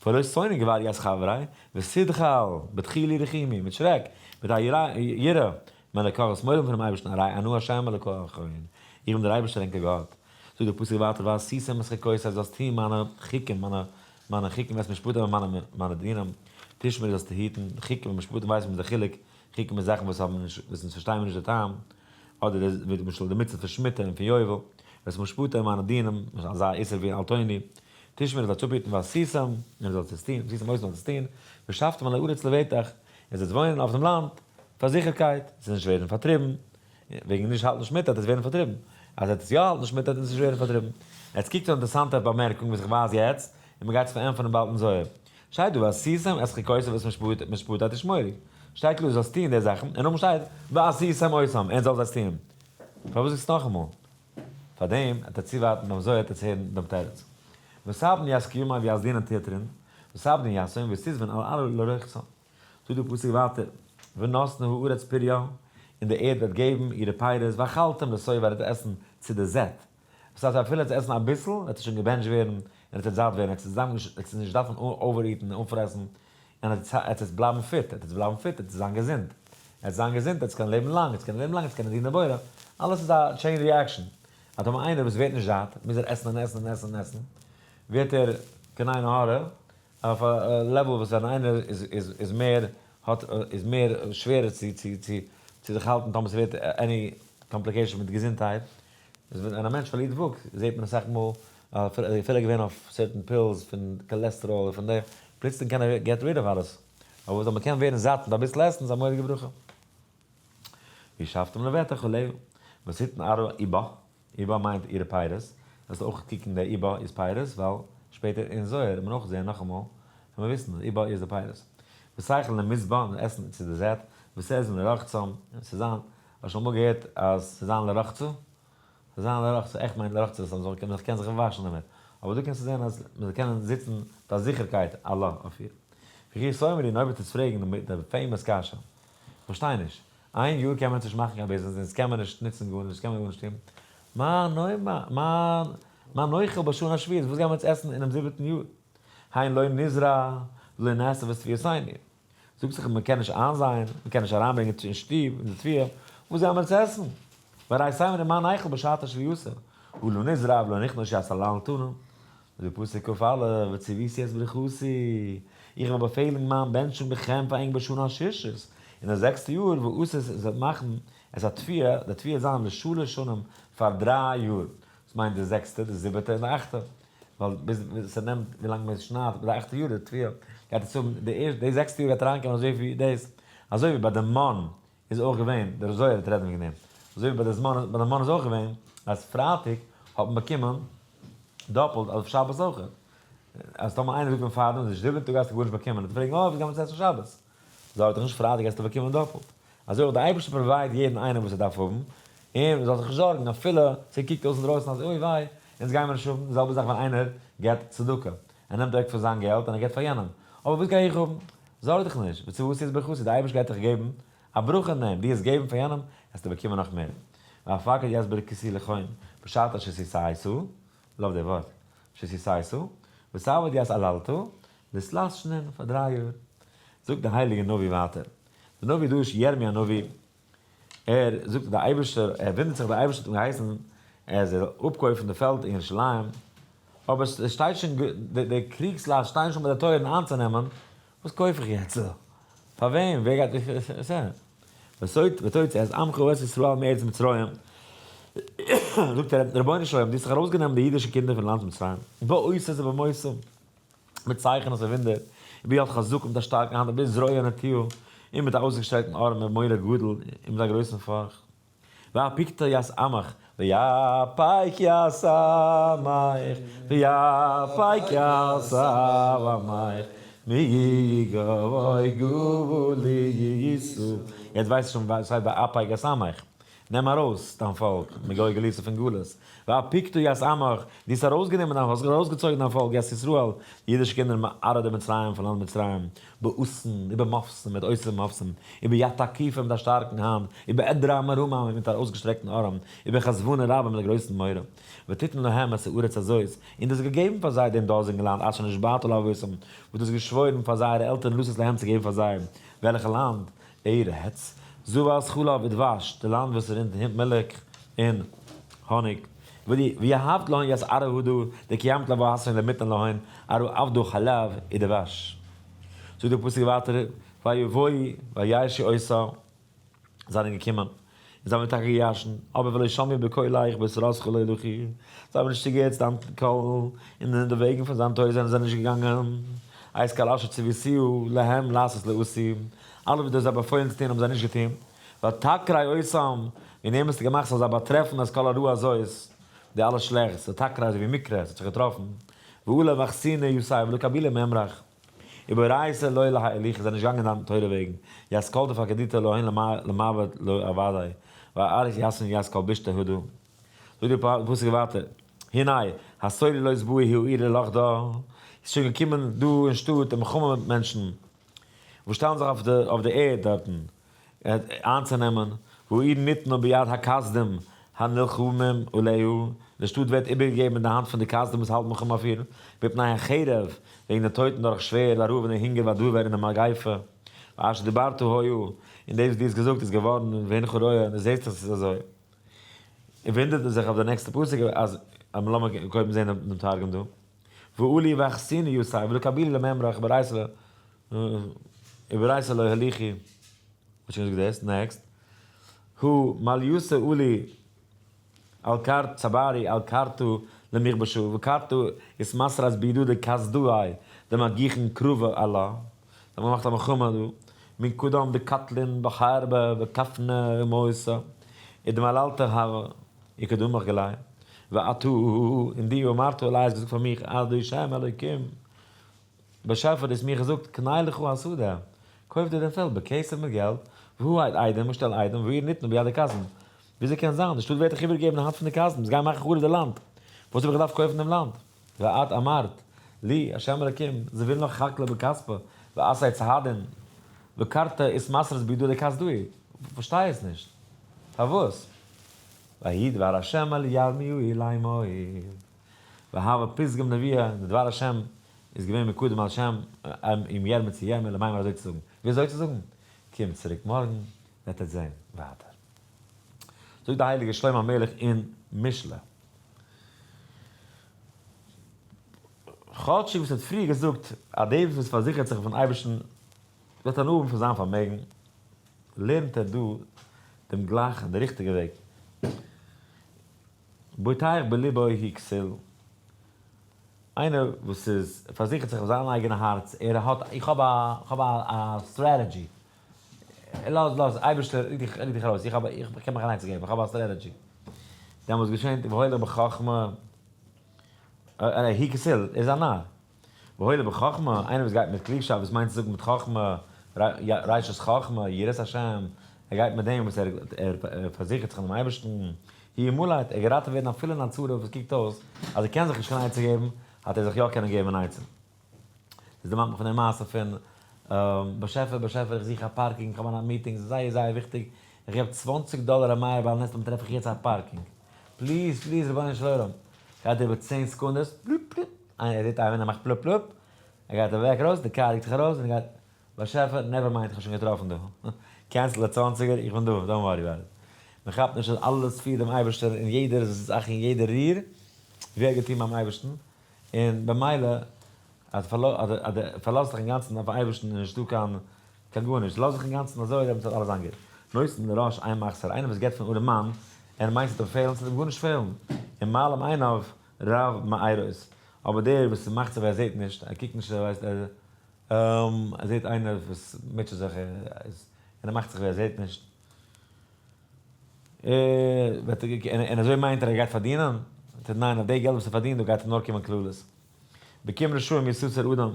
ולא תונו גבריא את חבריה, ותדחל בדחילו ורחימו, מיט שרעק, מיט א יראה, מאלקיך האסט מורא פונעם אייבערשטן הרי אנא השם אלקיך, איך בין דער אייבערשטער ענקער גאט. זאגט דער פסוק ווייטער ועשיתם את חוקותי זאלסט טון מיינע חוקים, מיינע מיינע חוקים ואת משפטי און מיינע מיינע דינים, תשמרו זאלסטו היטן, חוקים און משפטים ווייסט מען די חילוק, חוקים איז זאכן וואס האבן נישט וואס אונז פארשטייען מיר נישט די טעם, אדער די ווי למשל די מצוה פון שמיטה און פון יובל, ואת משפטי און מיינע דינים, למשל אזא איסור ווי אל תונו, תשמרו זאלסטו אפהיטן ועשיתם, און זאלסט עס טון, ועשיתם אותם זאלסט עס טון, ושבתם אל הארץ לבטח, און זאלסט וואוינען אויף דעם לאנד, פאר זיכערקייט, זאלסט נישט ווערן פארטריבן, וועגן נישט האלטן שמיטה וועט עס ווערן פארטריבן, אז עטס יא האלטן שמיטה וועט עס נישט ווערן פארטריבן. יעצט קוקט אן אינטערעסאנטע באמערקונג וואס איך ווייז יעצט, און מען גייט עס פארענטפערן באלד אין זוהר. שטייט דא ועשיתם את חוקותי ואת משפטי תשמרו. שטייט קלאר זאלסט טוען די זאכן, און נאכדעם שטייט ועשיתם אותם, ער זאל זיי טוען. פארוואס זאגסטו נאכאמאל? פארדעם וועט ער צואווארטן ביים זוהר וועט עטס הערן דעם תירוץ. וסבדן יתקיימן וית דינן תטרון, וסבדן יתהון ותסבון על ארעא לרוחצן. זאגט דער פסוק ווייטער, ונתנה הארץ פריה, און די ערד וועט געבן אירע פירות, ואכלתם לשובע, וועט עסן צו די זעט. דאס הייסט אפילו עטס עסן אביסל, וועט עס שוין געבענטשט ווערן, און עטס וועט זאט ווערן, עטס וועט נישט דארפן over eat ן און אנפרעסן, און עטס וועט בלייבן fit, עטס וועט בלייבן fit, עטס וועט זיין געזונט, עטס זיין געזונט, עטס קענען לעבן לאנג, עטס קענען לעבן לאנג, עטס קענען דינען בורא, אלעס איז א chain reaction. אז טאמער איינער וואס ווערט נישט זאט, מוז ער עסן און עסן און עסן און עסן, ווערט ער קיין עין הרע, אויף א level וואס ווען איינער איז מער האט איז מער שווערער צו צו צו צו זיך האלטן טאמער ס'ווערט any complication מיט געזונטהייט, איז ווען א מענטש פארלירט וואג זעט מען אסאך מאל אפילו ער געווען אויף certain pills פון cholesterol און פון דעם, פלוצלינג קען ער get rid of אלעס, אבער וואס אז מ'קען ווערן זאט מיט אביסל עסן איז א מורא'דיגע ברכה. וישבתם לבטח עליה, ותתן ארעה עיבה. עיבה מיינט אירע פירות, זאלסט אויך קוקן די עיבה איז פירות, ווייל שפעטער אין זוהר וועט מען אויך זעהן נאכאמאל, וועט מען וויסן אז עיבה איז די פירות. ותאכל למשבע, און עסן צו די זעט, ותעזבון לרחצה, און ס'זאל זיין, האסט שוין אמאל געהערט אז ס'זאל זיין לרחצה? ס'זאל זיין לרחצה, עכט מיינט לרחצה אז מ'זאל קענען זיך וואשן דערמיט, אבער דא קענסטו זעהן אז מ'זאל קענען זיצן מיט א זיכערקייט אלא אויף איר. וכי תאמרו, און אויב וועט עטס פרעגן די famous קשיא, כ'פארשטיי נישט, איין יאר קען מען נישט מאכן קיין ביזנעס, אונז קען מען נישט נוצן גארנישט, קען מען גארנישט טון, מה מה מה נאכל בשנה השביעית, וואס גייען מיר אונז עסן אינעם זיבעטן יאר? הן לא נזרע ולא נאסף את תבואתנו. זאגט זיך מען קען נישט איינזייען, מען קען נישט אריינברענגען אין שטוב אין די תבואה, וואס גייען מיר אונז עסן? והרי תאמרו מה נאכל בשעת השביעית, הא לא נזרע ולא נכנוש את עללתנו. זאגט די פסוק כ"א, וציוויתי את ברכתי, איך וועל באפעלן מיין בענטשונג בכם פאר ענק בשנה השישית, אין די זעקסטע יאר, ועשית און זאלט מאכן את התבואה, די תבואה זיין לשלש שנים, פאר דריי יאר, דאס מיינט די זעקסטע, די זיבעטע און די אכטע. ווייל ביז ס'נעמט ווילאנג מען שניידט ביי די אכטע יאר די תבואה גייט עס האבן די ערשטע די זעקסטע יאר גייט אריינקומען אזוי ווי דאס אזוי ווי ביי די מן איז אויך געווען דער זוהר וועט רעדן וועגן דעם אזוי ווי ביי די זמן ביי די מן איז אויך געווען אז פרייטאג האט מען באקומען דאפלט אויף שבת אויך אז טאמער איינער זאגט אים פארדעם אז די זיבענטע טאג האסטו גארנישט באקומען וועט ער פרעגן אוי וואס גייט מען צו עסן שבת זארג דיך נישט פרייטאג גייסטו באקומען דאפלט. אזוי אויך די אייבערשטער provide יעדן איינעם וואס ער דארף האבן, און מען זאל זיך נישט זארגן אפילו ס'קוקט אויס אינדרויסן אז אוי וויי, אונז גיימער נישט האבן, די זעלבע זאך ווען איינער געבט צדקה, ער נעמט אוועק פון זיין געלט און ער געבט פאר יענעם, אבער וואס גיי איך האבן? זארג דיך נישט, וצותי את ברכתי, די אייבערשטער גייט דיך געבן א ברכה אין דעם, דו וועסט געבן פאר יענעם, וועסטו באקומען נאך מער. ואפקד ית ברכתי לכון, בשעת שסיסייסו, love די ווארט, שסיסייסו, וסעבד ית אללתו, לתלת שנין, פאר דריי יאר. זאגט דער הייליגער נביא ווייטער, דער נביא דא איז ירמי' הנביא, ער זאגט אז דער אייבערשטער, ער וואונדערט זיך דער אייבערשטער האט אים געהייסן ער זאל אפקויפן די פעלד אין ירושלים, אבער עס שטייט שוין, די קריגסלייט שטייען שוין ביי די טויערן איינצונעמען, וואס קויף איך יעצט? פאר וועם? ווער גייט ותוציא את עמך את ישראל מארץ מצרים, זאגט ער, רבונו של עולם, דו האסט דאך ארויסגענומען די אידישע קינדער פון לאנד מצרים, באותות ובמופתים, מיט צייכענעס און וואונדער, וביד חזקה מיט א שטארקן האנט, ובזרוע נטויה, און מיט א אויסגעשטרעקטן ארעם, ובמורא גדול, און מיט א גרויסן פארכט. והפקת ית עמך, ויפק ית עמך, ויפק ית עמך, מגוי גלותא. יעצט ווייסטו שוין וואס הייסט ויפק ית עמך. נעם ארויס דיין פאלק מגוי גלותא פון גלות, והפקת ית עמך, דו האסט ארויסגענומען דיין, האסט ארויסגעצויגן דיין פאלק ית ישראל, די אידישע קינדער מארעא דמצרים פון לאנד מצרים, באותין ובמופתים מיט אותות ומופתים, וביד תקיפה מיט א שטארקן האנט, ובאדרע מרוממה מיט א אויסגעשטרעקטן ארעם, ובחזוונא רבה מיט א גרויסן מורא, ותתן להם את הארץ הזאת, און דו האסט געגעבן פאר זיי דעם דאזיגן לאנד אשר נשבעת לאבותם, וואס דו האסט געשוואוירן פאר זייערע עלטערן לתת להם צו געבן פאר זיי, וועלכע לאנד? ארץ זבת חלב ודבש, די לאנד וואס רינט מילך און האניג, ויהבת להון ית ארעא הדא דקיימת לאבהתהון למיתנא להון ארעא עבדא חלב ודבש. זאגט דער פסוק ווייטער ויבואו וירשו אותה, זיי זענען געקומען און זיי האבן טאקע געירשנט, אבער ולא שמעו בקולך ובתורתך לא הלכו, זיי האבן נישט צוגעהערט צו דיין קול, און אין די וועגן פון זיין תורה זענען זיי נישט געגאנגען, את כל אשר צויתהו להם לעשות לא עשו, אלעס וואס דו האסט זיי באפוילן צו טון האבן זיי נישט געטון, ותקרה אותם, וועגן דעם האסטו געמאכט ס'זאל זיי באטרעפן את כל הרעה הזאת, די אלע שלעכטס, ותקרה אזוי ווי מקרה, ס'האט זיך געטראפן, ועלה ואחסינא יתיב ולא קבילו מימרך, ובאורייתא לא להליכא, זיי זענען נישט געגאנגען דיין תורה וועגן, ית כל דפקדית להון למעבד לא עבדי, וארית יתהון ית כל בישתא הדא. זאגט דער פסוק ווייטער, הנה, הסולי לא ישבעו העיר ללכדה, איז שוין געקומען דא אין שטאט די מלחמה מיט מענטשן, וואס שטעלן זיך אויף די ערד דארטן איינצונעמען, והעיר נתנה ביד הכשדים הנלחמים עליה, די שטאט ווערט איבערגעגעבן אין די האנט פון די כשדים וואס האלטן מלחמה אויף איר, מפני החרב, וועגן די טויטן דורך שווערד, והרעב און די הונגער והדבר און די מגיפה, ואשר דברת היה, און דאס וואס דו האסט געזאגט איז געווארן, והנך רואה, און דו זעסט אז עס איז אזוי. און וואונדערט מען זיך אויף די נעקסטע פסוק אז, לאמיר קודם זען דעם תרגום דא. ועלו ואחסינו יתיב ולא קבילו למימרך ובאורייתא לא הליכו. האט שוין געזאגט דאס, next. הא מעליותא עלו על קרתא צברי על קרתא למכבשא וקרתא אתמסרת בידא דכסדאי דמגיחין קרבא עלה. זיי האבן געמאכט א מלחמה דא, מן קדם דקטלין בחרבא וכפנא ומותא ודמללתא הוה יקדמך גלאי. ואתה, און דו אמרת אלי האסט געזאגט פאר מיך, ה' אלוקים, באשעפער דו האסט מיר געזאגט, קנה לך השדה, קויף דיר דעם פעלד בכסף מיט געלט, והעד עדים און שטעל עדים, והעיר נתנה ביד הכשדים. וויאזוי קען זיין, די שטאט ווערט דאך איבערגעגעבן אין די האנט פון די כשדים, זיי גייען מאכן חרוב די לאנד, וואס האב איך געדארפט קויפן דעם לאנד? ואת אמרת לי, ה' אלוקים, זיי ווילן נאך חקלא בכספא, ועשה צהדין, וקרתא אתמסרת בידא דכסדאי, פארשטיי עס נישט. פארוואס? ויהי דבר השם אל ירמיהו לאמור, והוה פתגם נביאה, און די דבר השם איז געווען מקודם על שם עם ירמי' צו ירמי' למימר אזוי צו זאגן. ווי אזוי צו זאגן? קום צוריק מארגן וועט עטס זען ווייטער. זאגט די הייליגע שלמה המלך אין משלי. כאטשיג וואס ער האט פריער געזאגט אז דער וואס פארזיכערט זיך אויפן אייבערשטן וועט הנאה האבן פון זיין פארמעגן, לערנט ער דא דעם גלייכן, די ריכטיגע וועג. בוטח בלבו הוא כסיל. איינער וואס איז פארזיכערט זיך אויף זיין אייגענע הארץ, ער האט, איך האב א, איך האב א strategy. לאז, לאז, אייבערשטער, רוק דיך, רוק דיך ארויס, איך האב, איך קען מיך אליינס געבן, איך האב א strategy. דעמאלטס געשענט, והולך בחכמה, הוא כסיל, ער איז א נאר. והולך בחכמה, איינער וואס גייט מיט קלוגשאפט, וואס מיינט צו זאגן מיט חכמה, ראשית חכמה, יראת השם, ער גייט מיט דעם וואס ער פארזיכערט זיך אינעם אייבערשטן, הוא ימלט, ער געראטעוועט ווערן אפילו אין א צרה וואס קוקט אויס אז ער קען זיך נישט קיין עצה געבן, האט ער זיך יא קענען געבן אן עצה. דאס דערמאנט מיך פון די מעשה פון באשעפער באשעפער איך זוך א parking, איך האב א meeting, ס'איז זייער זייער וויכטיג, איך געב צוואנציג דאלער א מייל בעל נס און טרעף איך יעצט א parking, please please רבונו של עולם, גייט איבער צען סעקונדעס, פלופ פלופ, איינער ער זעט איינער מאכט פלופ פלופ, ער גייט אוועק ארויס, די קאר רוקט זיך ארויס און ער גייט, באשעפער, never mind איך האב שוין געטראפן דא, cancel די צוואנציגער, איך בין דא, don't worry about it. מען כאפט נישט אז אלעס פירט דעם אייבערשטער און יעדער זאך און יעדער ריר ווערט געטון ביים אייבערשטן, און במילא אז דו פארלאזט זיך אינגאנצן אויפן אייבערשטן איז נישטא קיין קיין גארנישט, לאז זיך אינגאנצן אזוי דעמאלטס וועט אלעס זיין גוט. נותן לרש אין מחסור, איינער וואס געבט פון ארעם מאן, ער מיינט ס'וועט אים פעלן, ס'וועט אים גארנישט פעלן, און מעלים עיניו רב מארות, אבער דער וואס מאכט זיך ווי ער זעט נישט, ער קוקט נישט ער ווייסט ער ער זעט איינער וואס מוטשעט זיך און ער מאכט זיך ווי ער זעט נישט, און אזוי מיינט ער ער גייט פארדינען? ניין, אויף די געלט וואס ער פארדינט דא גייט אים נאר קומען קללות. בקום רשעים יסתר אדם,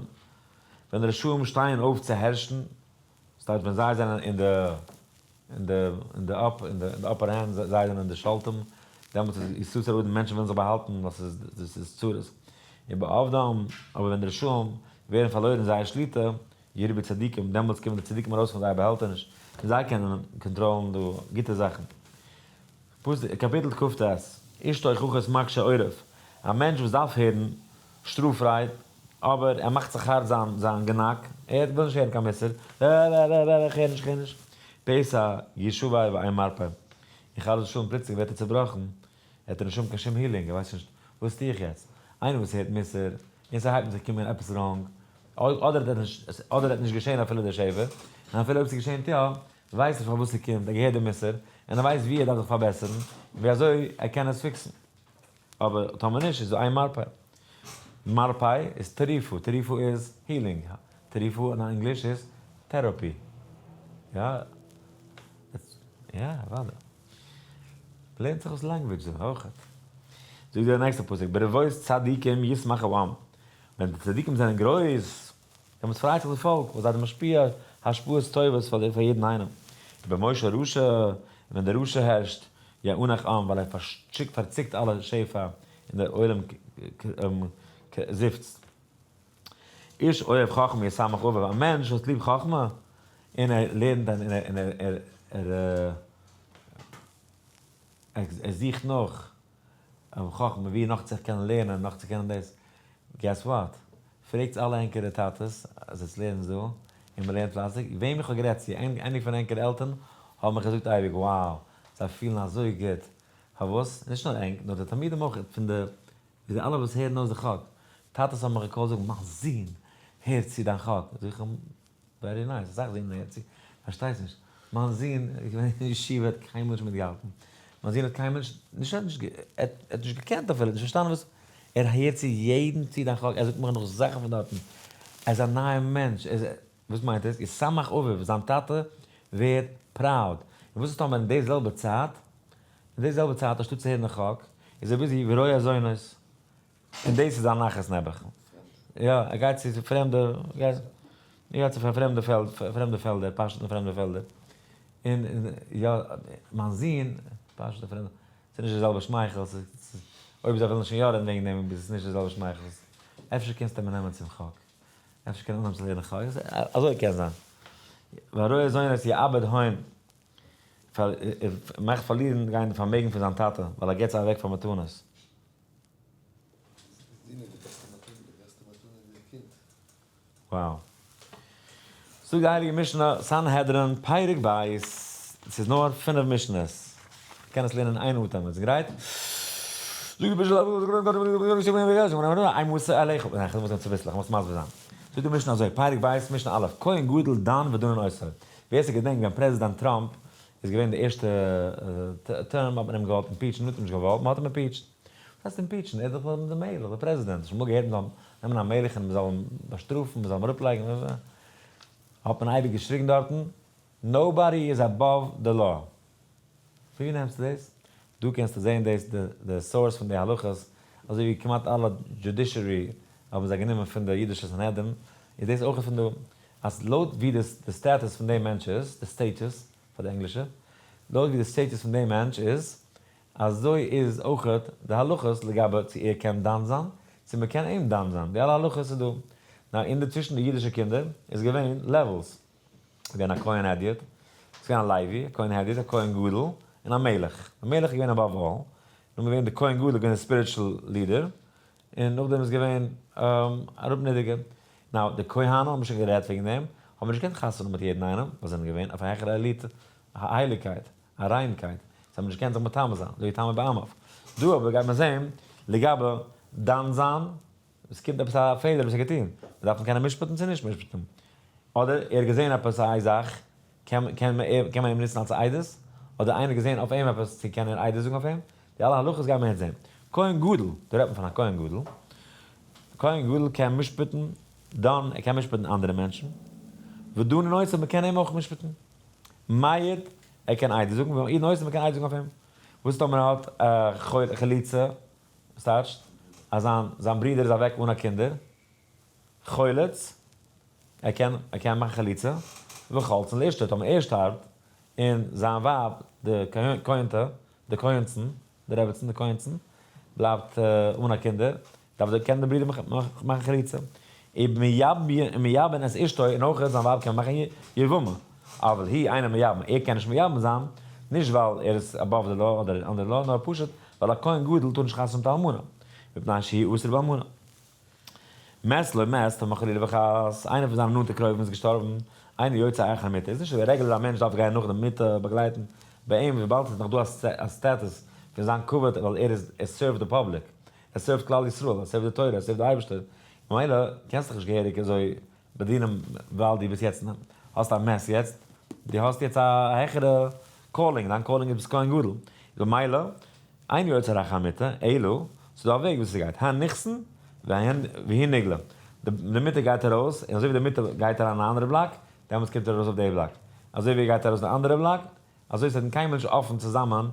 ווען די רשעים שטייען אויף צו הערשן, ס'טייטש ווען זיי זענען אין די אין די אין די up אין די upper hand, זיי זענען די שולטים, דעמאלטס איז יסתר אדם, מענטשן ווילן זיך באהאלטן ווייל ס'איז ס'איז צרות. ובאבדם, אבער ווען די רשעים ווערן פארלוירן זייער שליטה, ירבו צדיקים, דעמאלטס קומען די צדיקים ארויס פון זייער באהעלטעניש, און זיי קענען קאנטראלן די גוטע זאכן. פסוק, קאפיטל כט, איש תוכחות מקשה עורף, א מענטש וואס דארף הערן שטראף רייד, אבער ער מאכט זיך הארט זיין זיין גענאק, ער וויל נישט הערן קיין מוסר, ר ר ר ר איך הער נישט איך הער נישט, פתע ישבר ואין מרפא, און חס ושלום פלוצלינג ווערט ער צובראכן, ער האט נישט קיין שום healing, ער ווייסט נישט וואס טו איך יעצט, איינער וואס הערט מוסר, און ס'הייבט זיך קומען עפעס wrong, אדער וועט נישט געשען אפילו די שבר, און אפילו אויב ס'געשענט יא, ווייסט ער פארוואס ס'קומט, ער געהערט די מוסר, און ער ווייסט ווי ער דארף זיך פארבעסערן, און ווי אזוי ער קען עס fix ן. אבער טאמער נישט איז דא איין מרפא. מרפא איז תרופה, תרופה איז healing, תרופה אין ענגליש איז therapy. יא? יא, אוודאי. מ'לערנט זיך אויס language דא אויך. זאגט דער נעקסטער פסוק, ברבות צדיקים ישמח העם, ווען די צדיקים זענען גרויס, דעמאלטס פרייט זיך די פאלק, ווייל זיי זענען משפיע השפעות טובות פאר יעדן איינעם. ובמושל רשע, און ווען דער רשע הערשט, יאנח עם, ווייל ער פארציקט אלע שפע, און דער עולם זיפצט. איש אוהב חכמה ישמח אביו, א מענטש וואס האט ליב חכמה, און ער לערנט און ער זוכט נאך חכמה ווי נאך צו קענען לערנען, נאך צו קענען דאס, guess what? פרעגטס אלע ענקערע טאטעס אז עטס לערנטס דא, און מ'לערנט פלייסיג, וועם איך האב גערעדט צו, עני פון ענקערע עלטערן האבן מיך געזאגט אייביג wow, זיי פילן אזוי גוט, פארוואס? נישט נאר ענק, נאר די תלמידים אויך, פון די ווי די אלע וואס הערן אויס די חק, טאטעס האבן מיך געקאלט זאגן מיין זון הערט צו דיין חק, זאג איך אים very nice, אסאך זין הערט צו, פארשטייסט נישט, מיין זון איז געווען אין ישיבה האט קיינמאל נישט מיטגעהאלטן, מיין זון האט קיינמאל נישט, נישט ער האט נישט, ער האט נישט געקענט אפילו, נישט פארשטאנען וואס, ער הערט צו יעדן צו דיין חק, ער זאגט מיך נאך זאכן פון דארטן, ער איז א נייע מענטש, ער איז, וואס מיינט עס? ישמח אביו, זיין טאטע ווערט proud, און וואס איז טאמער אין די זעלבע צייט, אין די זעלבע צייט אנשטאט צו הערן די חק, איז ער busy ורואה זונות, און דאס איז זיין נחת נעבעך. יא, ער גייט צו פרעמדע, ער גייט צו פרעמדע פעלד, פרעמדע פעלדער, פאשעט אין פרעמדע פעלדער. און יא, מיין זון פאשעט אין פרעמדע, ס'איז נישט די זעלבע שמייכל, ס'איז, אויב זיי ווילן שוין יא רעדן וועגן דעם, איז עס נישט די זעלבע שמייכל. אפשר קענסטו אים נעמען צום חק. אפשר קען ער אנהייבן צו לערנען חק. אזוי קען זיין. והרואה זונות יאבד הון. מאכט פארלירן גיין די פארמעגן פון זיין טאטע, ווייל ער געבט זיי אוועק פאר מתנות. Wow. זאגט די הייליגע משנה, סנהדרין, פרק ב', ס'איז נאר פינף משנה'ס, מ'קען עס לערנען אין איין אטעם, איז גרייט? זאגט די משנה, אימתי עליך, ניין כ'מוז גיין צוביסלעך, כ'מוז מסביר זיין. זאגט די משנה אזוי, פרק ב', משנה א', כהן גדול דן ודנין אותו, ווער ס'געדענקט ווען פרעזידענט טראמפ איז געווען די ערשטע term האט מען אים געוואלט impeach ן, מ'האט אים נישט געוואלט, מ'האט אים impeached. הייסט impeach ן? ער איז דאך דער מלך, דער פרעזידענט. שוין אמאל געהערט מ'זאל נעמען א מלך און מ'זאל אים באשטראפן, מ'זאל אים אראפלייגן? האט מען אייביג געשריגן דארטן, nobody is above the law. פון ווי נעמסטו דאס? דא קענסטו זען דאס די source פון די הלכות, אזוי ווי כמעט אלע judiciary האבן זיי גענומען פון די אידישע סנהדרין, איז דאס אויך פון דא, אז לויט ווי די status פון דעם מענטש איז, די status פאר די ענגלישע, לויט ווי די status פון דעם מענטש איז, אזוי איז אויך די הלכות לגבי צו ער קען דן זיין, צו מען קען אים דן זיין, די אלע הלכות איז דא. נאר אין די צווישן די אידישע קינדער איז געווען levels. ס'איז געווען א כהן הדיוט, ס'איז געווען א לוי, א כהן הדיוט, א כהן גדול, און א מלך. די מלך איז געווען above all, נאכדעם איז געווען די כהן גדול איז געווען די spiritual leader, און נאכדעם איז געווען אראפנידעריגע. now, די כהנים האבן שוין גערעדט וועגן דעם, האבן נישט געקענט חתונה מיט יעדן איינעם, ווייל זיי זענען געווען אויף א העכערע elite הייליגקייט, א ריינקייט, זיי האבן נישט געקענט זיך מטמא זיין, לא יטמא בעמיו. דא אבער גייט מען זען לגבי דן זיין, עס קומט עפעס א פעלער וואס ער האט געטון, מען דארף אים קענען משפט'ן צו נישט משפט'ן, אדער ער האט געזען עפעס א זאך, קען מען אים נוצן אלס עדות, אדער איינער האט געזען אויף אים עפעס צו קען ער עדות זאגן אויף אים, די אלע הלכות גייען מיר יעצט זען. כהן גדול, דא רעדט מען פון א כהן גדול, כהן גדול קען משפט'ן, דאן ער קען משפט'ן אנדערע מענטשן, ודנין אותו מען קען אים אויך משפט'ן, מעיד, ער קען עדות זאגן, ומעידין אותו מען קען עדות זאגן אויף אים, וואס טאמער ער האט א חליצה, וואס טייטשט אז זיין זיין ברודער איז אוועק אן א קינדער? חולץ, ער קען ער קען מאכן חליצה, וחולצין לאשתו, טאמער ער שטארבט און זיין ווייב די כהנ'טע, די כהנ'צן, די רעבעצן, די כהנ'צן, בלייבט אן א קינדער, דארף דער קען דער ברודער מאכן חליצה. ומייבם את אשתו, און אויך זיין ווייב קען מאכן יבמה. אבל הוא אינו מייבם, ער קען נישט מייבם זיין, נישט ווייל ער איז above the law אדער under law, נאר פשוט ווייל א כהן גדול טאר נישט חתונה מיט א אלמנה, מפני שהוא אסור באלמנה. מת לו מת, טאמער חלילה וחס איינער פון זיינע נאנטע קרובים איז געשטארבן, אינו יוצא אחר המיטה, איז נישט אזוי רעגולער א מענטש דארף גיין נאך די מיטה באגלייטן, ביי אים וויבאלד ס'איז נאך דא א סטאטוס פון זיין כבוד ווייל ער איז ער serve ט די public, ער serve ט כלל ישראל, ער serve ט די תורה, ער serve ט די אייבערשטער, ממילא קענסט דיך נישט געהעריג אזוי באדינען ווייל דו ביסט יעצט האסט א מת יעצט, דו האסט יעצט א העכערע calling, דיין calling איז ביסט כהן גדול, במילא אינו יוצא אחר המיטה, אלא, ס'איז דא א וועג וואס ס'גייט, הן נכנסין והוא נגלה, די מיטה גייט ארויס, און אזוי ווי די מיטה גייט אריין אין א אנדערע בלאק, דעמאלטס קומט ער ארויס אויף די בלאק, אזוי ווי ער גייט ארויס אין די אנדערע בלאק, אזוי זיי זענען קיינמאל נישט אפן צוזאמען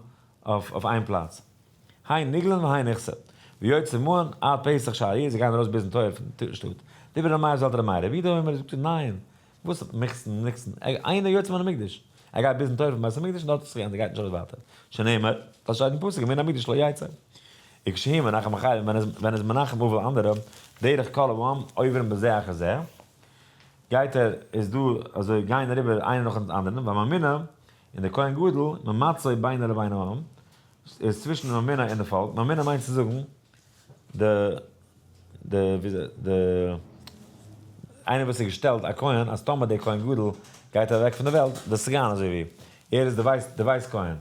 אויף איין פלאץ. הן נגלין והן נכנסין. ויוצאין מהן עד פתח שער העיר, זיי גייען ארויס ביזן טויער פון שטאט. דברי ר' מאיר זאגט ר' מאיר, רבי יהודה אומר זאגט ער ניין, וואס מכסן ניקסן, אינו יוצא מן המקדש, ער גייט ביזן טויער פון בית המקדש און דארט איז זיך געענדיגט, ער גייט נישט ארויס ווייטער, שנאמר, דאס שטייט אין פסוק, ומן המקדש לא יצא. וכשהוא מנחם אחרים, ווען איז מנחם אבל אנדערע, דרך כל העם עוברים בזה אחר זה, גייט ער, איז דא אזוי גייען אריבער איינער נאכן אנדערן, והממונה, און דער כהן גדול, ממצוי בינו לבין העם, איז צווישן די ממונה און די פאלק, ממונה מיינט צו זאגן, די, די, וויאזוי, די, איינער וואס איז געשטעלט א כהן, אז טאמער דער כהן גדול גייט אוועק פון די וועלט, די סגן אזוי ווי, ער איז די vice, די vice כהן.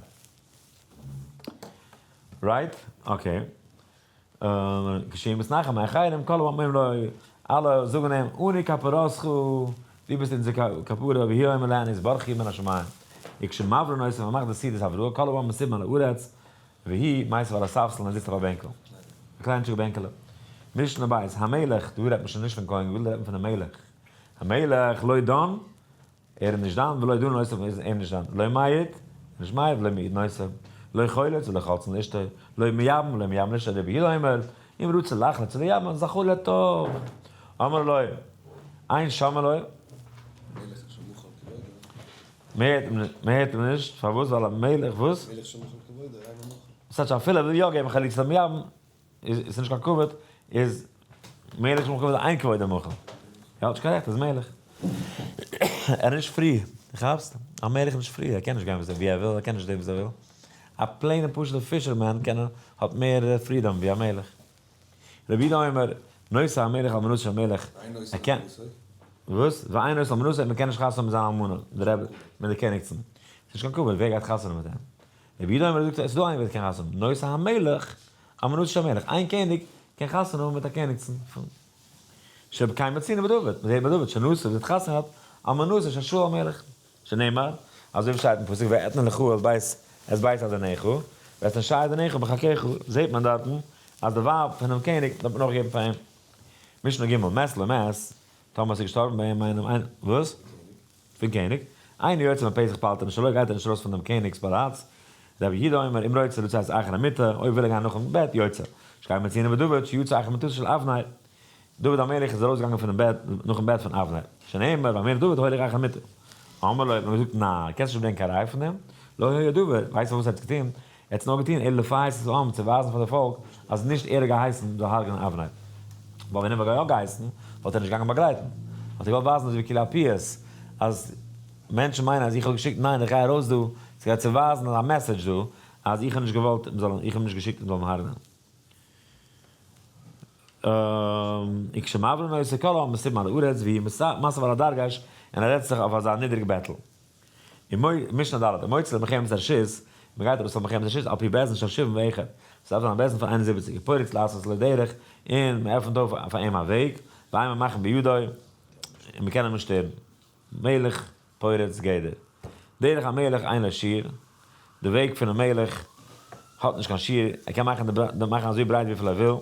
right? okay. כשהוא מתנחם אחרים, כל העם אומרים לו, אלע זאגן אים, אנו כפרתך, דו ביסט אונזער כפרה, והוא אומר להן התברכו מן השמים. וכשמברין אותו, מען מאכט די סעודת הבראה, כל העם מסובין על הארץ, והוא מיסב על הספסל און ער זיצט אויף א בענקל. א קליינטשיגע בענקעלע. משנה בית, המלך, דא רעדט מען שוין נישט פון כהן גדול, דא רעדט מען פונעם מלך. המלך לא דן, ער איז נישט דן, ולא דנין אותו, איז אים נישט דן. לא מעיד, נישט מעיד, ולא מעידין אותו. לא חולץ ולא חולצין לאשתו, לא מייבם ולא מייבמין לאשתו, רבי יהודה אומר, אם רצה לחלוץ ולייבם, זכור לטוב. אמר לו, אין שומעין לו. מען הערט אים נישט, פארוואס? ווייל א מלך וואס?
מלך שמחל כבודו, אינו מוחל.
ס'טייטש אפילו ער וויל יא געבן חליצה למייבם, איז נישט קיין כבוד, איז מלך שמחל כבודו אין כבודו מוחל. ער האט נישט קיין רעכט, ער איז מלך. ער איז נישט free, דו כאפסט? א מלך איז נישט free, ער קען נישט גיין ווי ער וויל, ער קען נישט טון וואס ער וויל. א plain ע פשוט'ע fisherman קען האט מער freedom ווי א מלך. רבי יהודה אומר, נושא המלך אלמנתו של מלך, ער קען, וואס? ואין נושא אלמנתו, מען קען נישט חתונה מיט זיין אלמנה, די רבי, מיט די קעניגצן. ס'איז נישט קיין כבוד, ווער גייט חתונה מיט אים? רבי יהודה אומר זאגט, עס איז דא איינער ווער קען חתונה האבן, נושא המלך אלמנתו של מלך, איין קעניג קען חתונה האבן מיט א קעניגצן פון שבקיים מצינו בדוד, מען זעט ביי דוד שנשא וואס האט חתונה געהאט אלמנתו של שאול המלך. שנאמר, אזוי ווי שטייט אין פסוק ואתנה לך את בית את בית אדוניך, ואת נשי אדוניך בחיקך, זעט מען דארטן. אז די ווייב פונעם קעניג דארף מען אויך געבן פאר אים. משנה ג', מת למת, טאמער עס איז געשטארבן ביי אים איינעם איין, וואס? פון קעניג, אינו יוצא מפתח פלטרין שלו, גייט ער נישט ארויס פון דעם קעניג'ס פאלאץ, רבי יהודה אומר, אם רוצה לצאת אחר המיטה, אויב וויל ער גיין נאכן בעט, יוצא. שכן מצינו בדוד, שיצא אחר מיטתו של אבנר, דוד המלך איז ארויסגעגאנגען פונעם בעט, נאכן בעט פון אבנר, שנאמר, והמלך דוד הולך אחר המיטה. אמר לו, האט מען געזאגט, ניין, קענסט נישט ברענגען קיין ראיה פון דעם, לא היה דבר, ווייסט פארוואס ער האט עס געטון? ער האט עס נאר געטון אלא לפייס את העם, צו ווייזן פאר די פאלק אז נישט ער האט געהייסן מ'זאל הרג'נען אבנר. ווייל ווען ער וואלט יא געהייסן, וואלט ער נישט געגאנגען באגלייטן. האט ער געוואלט ווייזן אזוי ווי כאילו א פיוס, אז מענטשן מיינען אז איך האב געשיקט, ניין איך גיי ארויס דא, ס'גייט צו ווייזן א message דא, אז איך האב נישט געוואלט מ'זאל, איך האב נישט געשיקט מ'זאל אים הרג'נען. וכשמעברין אותו כל העם מסובין על הארץ והוא מסב על הדרגש, און ער רעדט זיך אויף אזא נידריג בעטל. משנה ד', המוציא למלחמת הרשות, מען גייט ארויס למלחמת הרשות על פי בית דין של שבעים ואחד, ס'דארף זיין א בית דין פון 71, ופורץ לעשות לו דרך, און מען עפנט אויף פאר אים א וועג, ואין ממחין בידו, און מען קען אים נישט שטערן. מלך פורץ גדר. דרך המלך אין לו שיעור, די וועג פונעם מלך האט נישט קיין שיעור, ער קען מאכן די מאכן אזוי ברייט וויפיל ער וויל,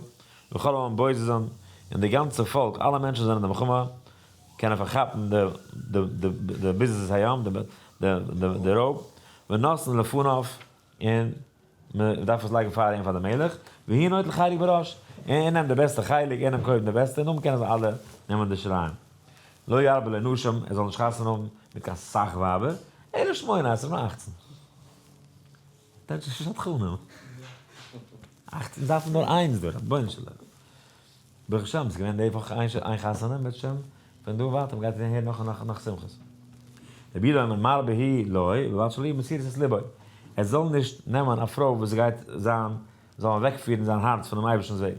וכל העם בוזזין, און די גאנצע פאלק, אלע מענטשן זענען די מלחמה, קענען פארכאפן די די די ביזת הים, די די רויב, ונותנין לפניו, און מען דארף עס לייגן פאר אים פאר די מלך, והוא נוטל חלק בראש, און ער נעמט די בעסטע חלק, ער נעמט קודם די בעסטע, און נאכדעם קענען זיי אלע נעמען די שיריים. לא ירבה לו נשים, ער זאל נישט חתונה האבן מיט קיין סאך ווייבער, אלא שמונה עשרה נאר אכצן. טייטש איז שדכנים. אכצן דארף מען נאר איינס דא, רבונו של עולם. ברוך השם, ס'איז געווען די וואך איין חתונה, ברוך השם, פון דא און ווייטער מ'גייט הערן נאך און נאך און נאך שמחות. רבי יהודה אומר מרבה הוא לו, ובלבד שלא יהיה מסירת את לבו. ער זאל נישט נעמען א פרוי וואס גייט זיין, זאל אוועקפירן זיין הארץ פונעם אייבערשטנ'ס וועג.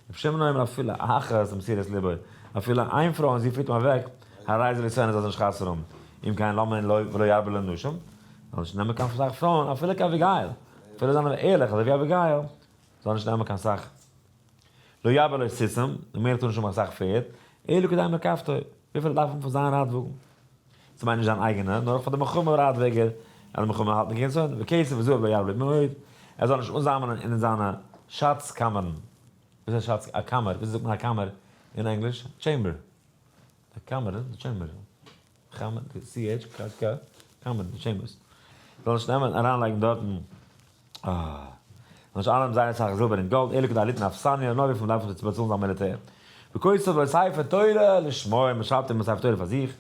רבי שמעון אומר אפילו אחת מסירת לבו, אפילו איין פרוי און זי פירט אים אוועק, הרי זה לא ישא, זאל זי נישט חתונה האבן. אם כן למה לו ולא ירבה לו נשים, זאל נישט נעמען קיין סאך פרויען, אפילו כאביגיל, אפילו זיין ערליך אזוי ווי אביגיל, זאל נישט נעמען קיין סאך. לא ירבה לו סוסים, דער מלך טאר נישט האבן אסאך פערד, אלא כדי מרכבתו, וויפיל ער דארף האבן פאר זיין רייטוואגן. ס'מיינט נישט זיין אייגענע, נאר אויך פאר די מלחמה רייטוועגער, אז די מלחמה האלט נישט קיין צאן, וכסף וזהב לא ירבה לו מאוד, ער זאל נישט אנזאמלען אין זיינע שאץ קאמערן. וואס איז א שאץ, א קאמער, וויאזוי זאגט מען א קאמער אין ענגליש? chamber. די קאמערן, די chamber. קאמער, די CH, ק ק, קאמערן, די chambers. זאל נישט נעמען אריינלייגן דארטן, אה. זאל נישט אייננעמען זייער אסאך זילבער און גאלד, אלא כדי ליתן אכסניא, נאר וויפיל מ'דארף צו באצאלן זיין מיליטער. וכותב לו ספר תורה לשמו, מ'שרייבט אים א ספר תורה פאר זיך.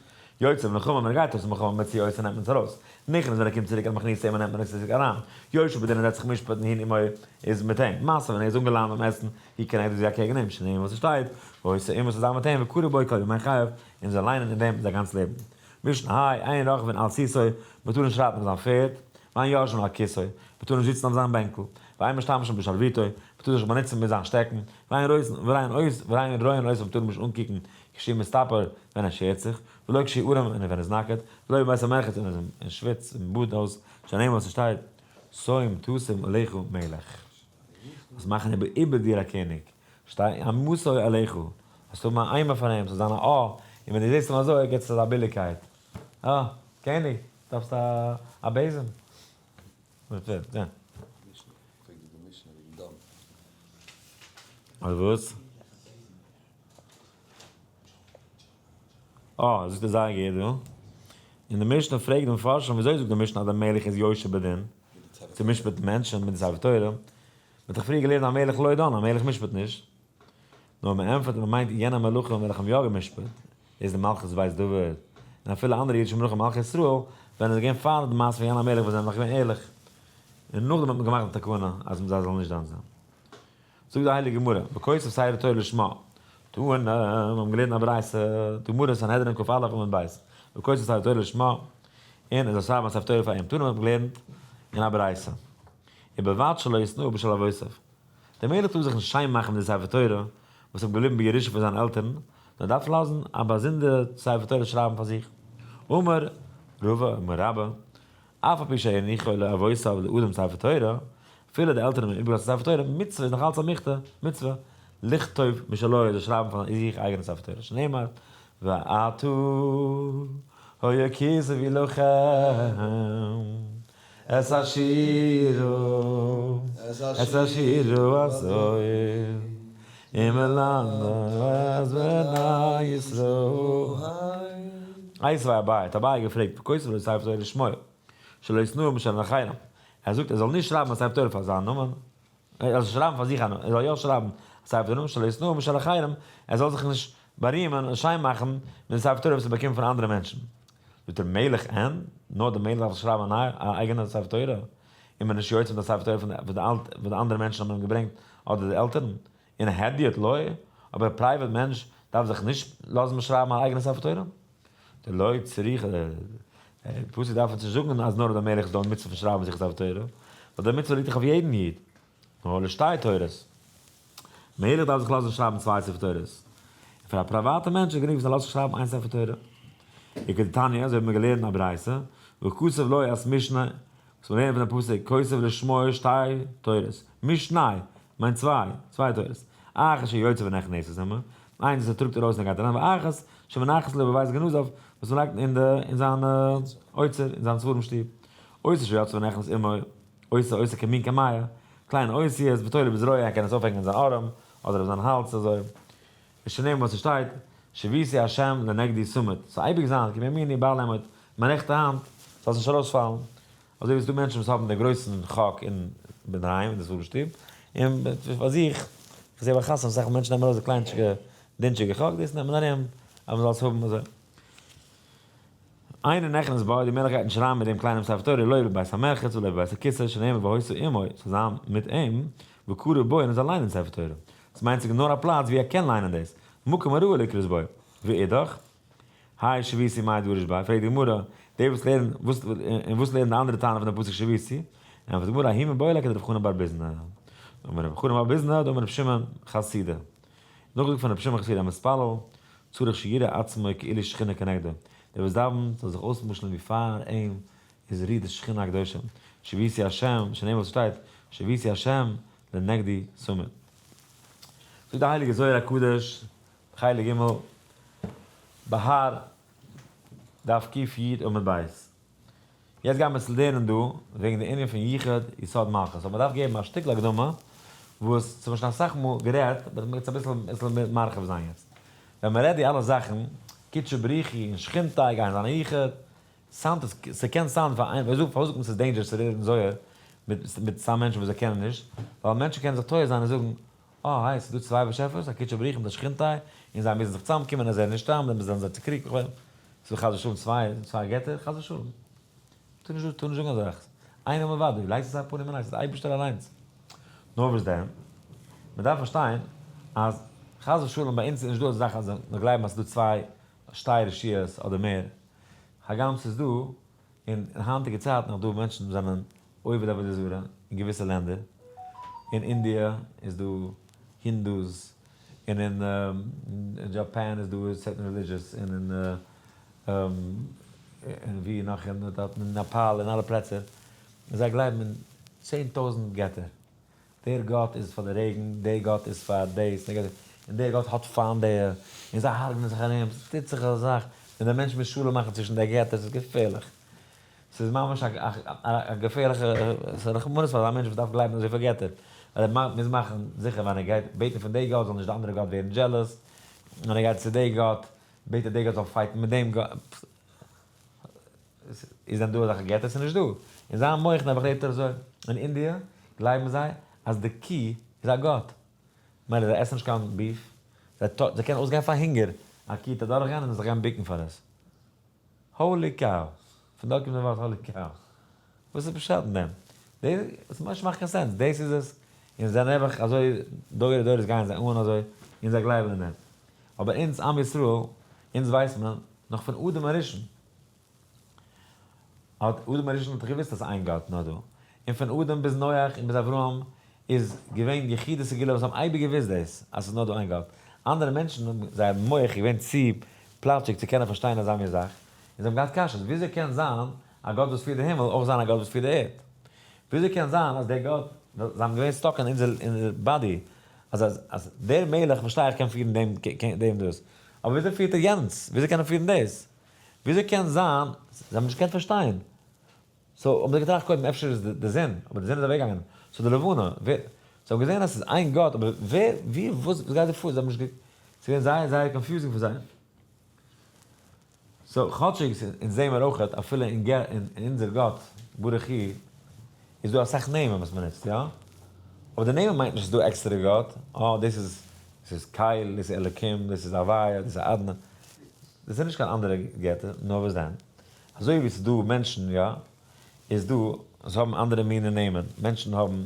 יוצא למלחמה, ווען ער גייט אויס מלחמה, מוציא אותו נעמט מען עס ארויס. נכנס ווען ער קומט צוריק, מכניסו אים נעמט מען עס צוריק אריין. יושב בדין ער זעצט זיך משפט'ן והיא עמו איז מיט אים. מסב ווען ער איז אנגעלאנט ביים עסן, היא כנגדו זי אקעגן אים, שנאמר וואס עס שטייט, והיתה עמו ס'זאל זיין מיט אים, וקרא בו כל ימי חייו, און זאל ליינען אין דעם זיין גאנץ לעבן. משנה ה', אין רוכבין על סוסו, מען טאר נישט רייטן אויף זיין פערד, ואין יושבין על כסאו, מען טאר נישט זיצן אויף זיין בענקל, ואין משתמשין בשרביטו, מען טאר זיך נישט באנוצן מיט זיין שטעקן, ואין רואין אותו, מען טאר אים נישט אנקוקן כשהוא מסתפר, ווען ער שערט זיך, ולא כשהוא ערום, און ווען ער איז נאקעט, ולא בבית המרחץ, און אין שוויץ, אין באד הויז, שנאמר וואס עס שטייט, שום תשים עליך מלך. וואס מאכן איבער איבער דיר א קעניג, שתהא אימתו עליך, זאלסט האבן א אימה פאר אים, ס'זאל זיין א אה, און ווען דו זעסט אים אזוי, גיבט עס אזא ביליגקייט, אה, קעניג, דארפסט א בעזעם. וואס? אה, זאגט ער זייער גוט דא. און די משנה פרעגט די מפרשים, וויאזוי זאגט די משנה אז דער מלך איז יושב בדין, צו משפט'ן מענטשן מיט די ספר תורה? מען האט דאך פריער געלערנט המלך לא דן, א מלך משפט נישט. נאר מען ענטפערט אז מען מיינט יענע מלכים וועלכע האבן יא גע'משפט, דאס איז די מלכות בית דוד, און אפילו אנדערע אידישע מלכים מלכי ישראל, ווען עס איז געווען פאר די מעשה פון יענע מלך וואס זענען נאך געווען ערליך, און נאכדעם האט מען געמאכט די תקנה אז זיי זאלן נישט דן זיין. זאגט די הייליגע גמרא, בכותב ספר תורה לשמה, תנא, מיר האבן געלערנט א ברייתא, די גמרא סנהדרין כ"א עמוד ב', בכותב ספר תורה לשמה, און ער זאל שרייבן א ספר תורה פאר אים, תנא, מיר האבן געלערנט אין א ברייתא, ובלבד שלא יתנאה בשל אבותיו, דער מלך טאר זיך נישט שיין מאכן מיט די ספר תורה וואס איז געבליבן בירושה פון זיינע עלטערן, נאר דארף לאזן א באזונדערע ספר תורה שרייבן פאר זיך. אמר רבא אמר רבה, אף על פי שהניחו לאבותיו לאדם ספר תורה, אפילו די עלטערן האבן איבערגעלאזט א ספר תורה, מצוה איז נאך אלץ א מיכתא, מצוה, לכתוב משלו זאל שרייבן פאר זיך אייגענע ספר תורה, שנאמר, ועתה הוי כתבו לכם. את השירה, את השירה הזאת, ומלמד את בני ישראל. איתיביה אביי, האט אביי געפרעגט, כותב לו ספר תורה לשמו, שלא יתנאה בשל אחרים. ער זאגט ער זאל נישט שרייבן א ספר תורה פאר זיין נאמען, ער זאל שרייבן פאר זיך א נאמען, ער זאל יא שרייבן א ספר תורה נאמען, שלא יתנאה בשל אחרים, ער זאל זיך נישט בארימען און שיין מאכן מיט די ספר תורה וואס ער באקומט פון אנדערע מענטשן. זאגט ער מלך אין, נאר דער מלך דארף זיך שרייבן א אייגענע ספר תורה, און מען איז נישט יוצא מיט א ספר תורה פון וואס די אנדערע מענטשן האבן אים געברענגט אדער די עלטערן, און הדיוט לא, אבער א private מענטש דארף זיך נישט לאזן שרייבן א אייגענע ספר תורה. דלא צריכא, דער פסוק דארף אונז נישט זאגן אז נאר דער מלך איז דא א מצוה פון שרייבן זיך א ספר תורה, ווייל דער מצוה ליגט דאך אויף יעדן איד, נאר לשתי תורות. מלך דארף זיך לאזן שרייבן צוויי ספר תורות. און פאר א פריוואטע מענטש איז גענוג וואס ער לאזט זיך שרייבן איין ספר תורה. וכדתניא, אזוי האבן מיר געלערנט אין א ברייתא, וכתב לו את משנה, וואס מיר לערנען פון דעם פסוק, כותב לשמו שתי תורות, משנה מיינט צוויי, צוויי תורות, אחת שיוצא ונכנסת עמה, איינס וואס ער טראגט ארויס און ער גייט אריין, ואחת שמונחת לו בבית גנזיו, וואס מען לייגט אין די אין זיין אוצר, אין זיין ספרים שטוב, אותה שיוצא ונכנס עמה, אותה עושה כמין קמיע, קליינע אותיות, ותולה בזרועו, ער קען עס אויפהענגען אין זיין ארעם, אדער אויף זיין האלז אזוי. שנאמר וואס עס שטייט, שויתי השם לנגדי תמיד, ס'זאל אייביג זיין, כי מימיני בל אמוט, מיין רעכטע האנט זאל עס נישט ארויספאלן, אזוי ווי עס איז דא מענטשן וואס האבן די גרויסן חק אין אינדערהיים אין די ספרים שטוב, און פאר זיך, איך זע ביי חתונות אסאך מענטשן נעמען ארויס די קליינטשיגע דינטשיגע חק, דאס נעמט מען ארום אז מען זאל עס האבן אזוי. אינו נכנס בו, די מלך גייט נישט אריין מיט דעם קליינעם ספר תורה, לא בבית המרחץ ולא בבית הכסא, שנאמר והיתה עמו, ס'זאל זיין מיט אים, וקרא בו און ער זאל ליינען ספר תורה. דאס מיינט ס'איז נאר א פלאץ ווי ער קען ליינען דאס, מקום הראוי לקרות בו. ואידך, האי שויתי מאי דריש ביה, פרעגט די גמרא, די וואס לערנען, וואס, און וואס לערנט די אנדערע טענה פון די פסוק שויתי? ענטפערט די גמרא, ההוא מיבעי ליה כדרב חנן בר ביזנא. דאמר רב חנן בר ביזנא, דאמר רב שמעון חסידא. נאכגעזאגט פון רבי שמעון חסידא המתפלל צריך שיראה עצמו כאילו שכינה כנגדו, דער וואס דאווענט זאל זיך אויסמשל'ן ווי פאר אים איז רוהט די שכינה הקדושה, שויתי השם, שנאמר וואס שטייט, שויתי השם לנגדי תמיד. זאגט די הייליגע זוהר הקדוש, חלק ג', בהר, דף קי עמוד ב'. יעצט גייען מיר עס לערנען דא וועגן די ענין פון יחוד יסוד מלכות, אבער מ'דארף געבן א שטיקל הקדמה וואס ס'האט מען שוין אסאך מאל גערעדט, but מ'גייט עס אביסל אביסל מרחיב זיין יעצט. ווען מ'רעדט די אלע זאכן, קודשא בריך הוא און שכינתא גייען זיין א יחוד, sound ט עס, ס'קען sound ן פאר איינער, פארוואס זאגט מען ס'איז dangerous צו רעדן זוהר מיט מיט סתם מענטשן וואס זיי קענען נישט, ווייל מענטשן קענען זיך טועה זיין און זאגן, אה היי ס'איז דא צוויי באשעפערס, א קודשא בריך הוא מיט א שכינתא, און זיי מוזן זיך צוזאמקומען אז זיי זענען נישט צוזאם דעמאלטס זענען זיי צוקריגט, כ'ווייס ס'איז דא חס ושלום צוויי צוויי געטער? חס ושלום. טאר נישט טאר נישט זאגן אזא זאך. איינער מלבדו, לייגסט עס א פנים אליינס, ס'איז די אייבערשטער אליינס. נאר וואס דען? מ'דארף פארשטיין אז חס ושלום ביי אונז איז נישט דא אזא זאך אז מיר גלייבן אז ס'איז דא צוויי שתי רשויות אדער מער. הגם ס'איז דא, אין היינטיגע צייטן נאך דא מענטשן וואס זענען עובד עבודה זרה אין געוויסע לענדער. אין אינדיע איז דא Hindus, און אין Japan איז דא certain religious, און אין און ווי נאך אין דארט אין נעפאל און אלע פלעצער, און זיי גלייבן אין 10,000 געטער, דער גאט איז פאר די רעגן, דער גאט איז פאר דאס, דער גאט איז, און דער גאט האט פיינט די, און זיי הרג'נען זיך ארום, ס'טוט זיך אזא זאך, ווען דער מענטש מוז שלום מאכן צווישן די געטער, ס'איז געפערליך. ס'איז ממש א געפערליכע, ס'איז א רחמנות פאר אזא מענטש וואס דארף גלייבן אזויפיל געטער, ווייל ער מוז מאכן זיכער ווען ער גייט בעטן פון די גאט זאל נישט די אנדערע גאט ווערן jealous, ווען ער גייט צו די גאט בעט ער די גאט זאל fight ן מיט דעם גאט, איז דען דא אזעלכע געטער? ס'איז נישט דא. אין זיין מח נעבעך לעבט ער אזוי. אין אינדיע גלייבן זיי אז די קי איז א גאט. מילא זיי עסן נישט קיין beef, זיי קענען אויסגיין פאר הונגער, א קי וועט אדורכגיין און זיך גיין בוקן פאר עס. holy cow! פון דארט קומט די ווארט holy cow. וואס איז פשט אין דעם? דאס ממש מאכט קיין sense, דאס איז עס, און זיי נעבעך אזוי דורי דורות גייען זיי אן אזוי, און זיי גלייבן אין דעם. אבער אונז עם ישראל, אונז ווייסט מען, נאך פון אדם הראשון, האט אדם הראשון האט דאך געוואוסט אז איין גאט נאר דא, און פון אדם ביז נח און ביז אברהם איז געווען יחידי סגולה וואס האבן אייביג געוואוסט דאס אז ס'איז נאר דא איין גאט, אנדערע מענטשן האבן זייער מח איז געווען צו פלאטשיג צו קענען פארשטיין אזא מין זאך, און זיי האבן געהאט קשיות, וויאזוי קען זיין א גאט וואס פירט די הימל אויך זיין א גאט וואס פירט די ערד? וויאזוי קען זיין אז דער גאט, זיי האבן געווען stuck אין אונזער body, אז אז אז דער מלך פארשטיי איך קען פירן דעם דעם דאס, אבער וויאזוי פירט ער יענץ? וויאזוי קען ער פירן דאס? וויאזוי קען זיין, זיי האבן נישט געקענט פארשטיין. So האבן זיי געטראכט קודם אפשר איז די זון, אבער די זון איז אוועקגעגאנגען, so די לבנה, ווער, זיי האבן געזען אז ס'איז איין גאט, אבער ווער, ווי, וואס, וואס גייט דא פאר, זיי האבן נישט גע, ס'איז געווען זייער זייער confusing פאר זיי. So כאטשיג אונז זעהן מיר אויכעט אפילו אין אונזער גאט ברוך הוא איז דא אסאך נעמען וואס מען נוצט, יא? אבער די נעמען מיינט נישט אז ס'איז דא עקסטערע גאט, אה דאס איז דאס איז קל, דאס איז אלוקים, דאס איז הוויה, דאס איז אדני, דאס איז נישט קיין אנדערע געטער, נאר וואס דען? אזוי ווי ס'איז דא מענטשן יא, איז דא וואס האבן אנדערע מיני נעמען, מענטשן האבן,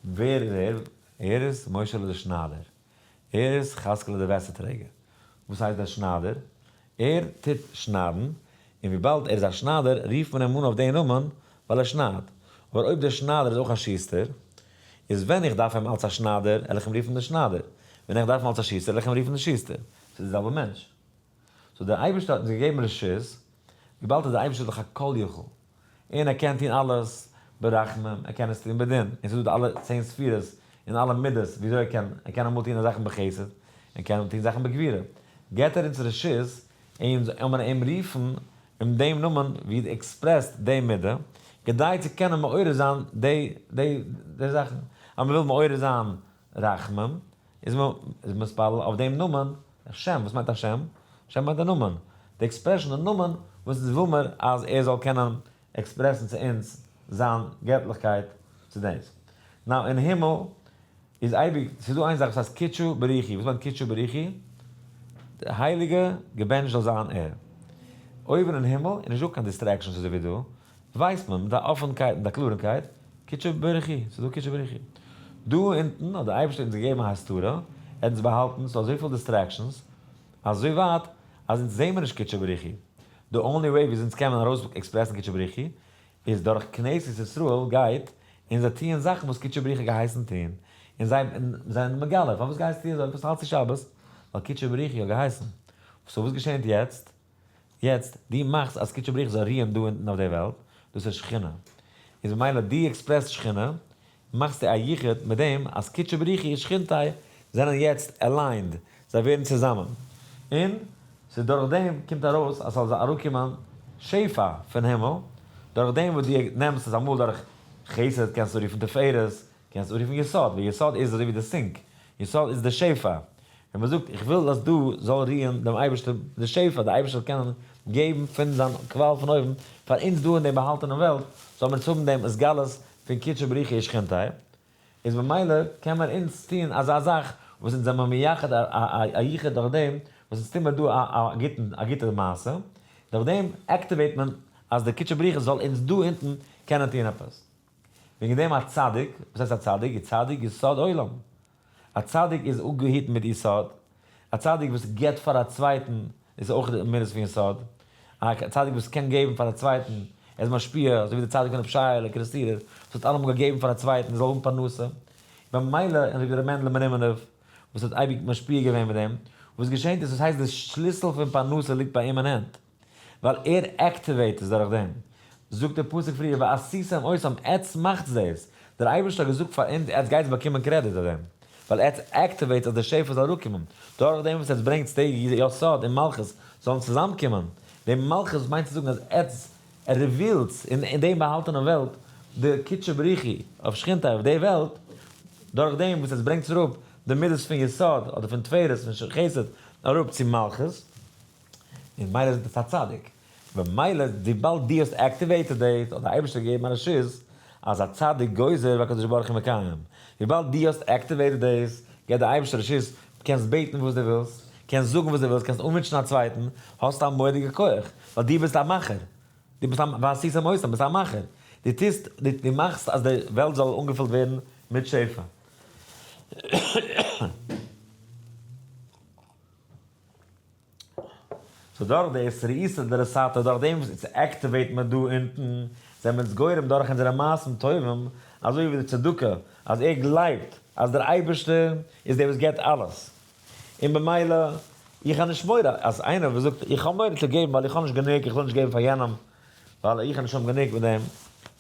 ווער איז ער? ער איז משה'לע דער שניידער, ער איז חזקאל'ע דער וואסער טרעגער. וואס הייסט דער שניידער? ער טוט שניידן, און וויבאלד ער איז א שניידער רופט מען אים אן אויף דעם נאמען ווייל ער שניידט. אבער אויב דער שניידער איז אויך א שוסטער, איז ווען איך דארף אים אלס א שניידער, על איך אים רופן דער שניידער. ווען איך דארף אים אלס א שוסטער, על איך אים רופן דער שוסטער. ס'איז דער זעלבער מענטש. So דער אייבערשטער האט אונז געגעבן רשות, וויבאלד אז דער אייבערשטער איז דאך א כל יכול, און ער קען טון אלעס ברחמים, ער קען עס טון בדין, און ס'איז דא די אלע צען ספירות און אלע מידות וויאזוי ער קען, ער קען אמאל טון זאכן בחסד, און קען טון זאכן בגבורה, געבט ער אונז רשות און זאל מען אים רופן אין דעם נאמען ווי ער express ט די מידה, כדי צו קענען מעורר זיין די די די זאכן, אז מ'וויל מעורר זיין רחמים, איז מען מתפלל אויף דעם נאמען שם, וואס מיינט א שם? שם מיינט א נאמען, די expression די נאמען וואס אונז וויל מיר אז ער זאל קענען express ן צו אונז זיין געטליכקייט צו דאס. Now אין הימל איז אייביג, ס'איז דא איין זאך וואס הייסט קודשא בריך הוא, וואס מיינט קודשא בריך הוא? די הייליגע געבענטשט זאל זיין ער. אויבן אין הימל איז נישטא קיין distractions אזוי ווי דא, ווייסט מען מיט א אפענקייט מיט א קלארנקייט, קודשא בריך הוא, ס'איז דא קודשא בריך הוא. דא אונטן האט דער אייבערשטער אונז געגעבן א הסתרה, ער האט אונז באהאלטן, ס'איז דא אזויפיל distractions, אזוי ווייט אז אונז זעמער נישט קודשא בריך הוא. די only way וויאזוי אונז קען מען ארויס express ן קודשא בריך הוא, איז דורך כנסת ישראל גייט און זיי טוען זאכן וואס קודשא בריך הוא האט געהייסן טון, און זיי זענען מגלה, פארוואס גייסטו אזוי, פארוואס האלטסטו שבת? ווייל קודשא בריך הוא האט געהייסן. So וואס געשענט יעצט? יעצט, דו מאכסט אז קודשא בריך זאל רוען דא אונטן אויף די וועלט, דאס איז שכינה. איז ממילא דו express ט שכינה, מאכסטו א יחוד מיט דעם אז קודשא בריך הוא און שכינתיה זענען יעצט aligned, זיי ווערן צוזאמען. און ס'איז דורך דעם קומט ארויס אז ס'זאל אראפקומען שפע פון הימל, דורך דעם וואס דו נעמסט עס אמאל דורך חסד קענסטו רופן תפארת, קענסט אנרופן יסוד, ווייל יסוד איז אזוי ווי די sink, יסוד איז די שפע, ווען מען זאגט איך וויל אז דא זאל רוען דעם אייבערשטער די שפע, דער אייבערשטער זאל קענען געבן פון זיין קוואל פון אויבן פאר אונז דא אין דעם באהאלטענעם וועלט, זאל מיר אונז האבן דעם התגלות פון קודשא בריך הוא ושכינתיה, איז ממילא קען מען אונז טון אזא זאך וואס אונז זעמער מייחד א יחוד דורך דעם וואס אונז טוהן מיר דא א גוטן א גוטע מעשה, דורך דעם activate מען אז דער קודשא בריך הוא זאל אונז דא אונטן קענען טון עפעס. וועגן דעם א צדיק, וואס הייסט א צדיק? איז צדיק יסוד עולם. א צדיק איז אפגעהיטן מיט יסוד. א צדיק וואס גיבט פאר א צווייטן איז אויך די מידות פון יסוד. א צדיק וואס קען געבן פאר א צווייטן, ער איז משפיע, אזוי ווי דער צדיק פון רבי שייעלע קערעסטירער, וואס האט אלעמאל געגעבן פאר א צווייטן ער זאל האבן פרנסה. במילא, אזוי ווי ר' מענדלע מרימינוב, וואס האט אייביג משפיע געווען מיט דעם, וואס געשענט איז, וואס הייסט די שליסל פון פרנסה ליגט ביי אים אין הענט. ווייל ער activate עס דורך דעם. זאגט דער פסוק פריער ועשיתם אותם, עטץ מאכטס דאס, דער אייבערשטער האט געזאגט פאר אונז עטץ גייטס באקומען קרעדיט אויף דעם, ווייל עטץ activate אז דער שפע זאל אראפקומען, דורך דעם וואס עטץ ברענגטס די יסוד און מלכות זאלן צוזאמקומען, די מלכות מיינט צו זאגן אז עטץ reveal טס אין דעם באהאלטענעם וועלט די קודשא בריך הוא אויף שכינתיה אויף די וועלט, דורך דעם וואס עטץ ברענגטס אראפ די מידות פון יסוד אדער פון תפארת פון חסד אראפ צו מלכות. און ממילא איז דאס א צדיק. במילא וויבאלד דו האסט activated דאס, האט דער אייבערשטער געגעבן א רשות אז א צדיק גוזר והקדוש ברוך הוא מקיים. וויבאלד דו האסט activated דאס, געבט דער אייבערשטער רשות, קענסט בעטן וואס דו ווילסט, קענסט זאגן וואס דו ווילסט, קענסט אנווינטשן א צווייטן, האסט א מורא'דיגע כח, ווייל דו ביסט א מאכער. דו ביסט א ועשיתם אותם, ביסט א מאכער. דו טוסט, דו מאכסט אז די וועלט זאל אנגעפילט ווערן מיט שפע. So דורך די אתערותא דלתתא, דורך דעם וואס אונז activate מען דא אונטן, זענען מיר אונז גורם דורך אונזערע מעשים טובים, אזוי ווי די צדקה, אז ער גלייבט אז דער אייבערשטער איז דער וואס געבט אלעס, און במילא איך האב נישט מורא, אז איינער וואס זאגט איך האב מורא צו געבן ווייל איך האב נישט גענוג, איך וויל נישט געבן פאר יענעם ווייל איך האב נישט האבן גענוג מיט דעם,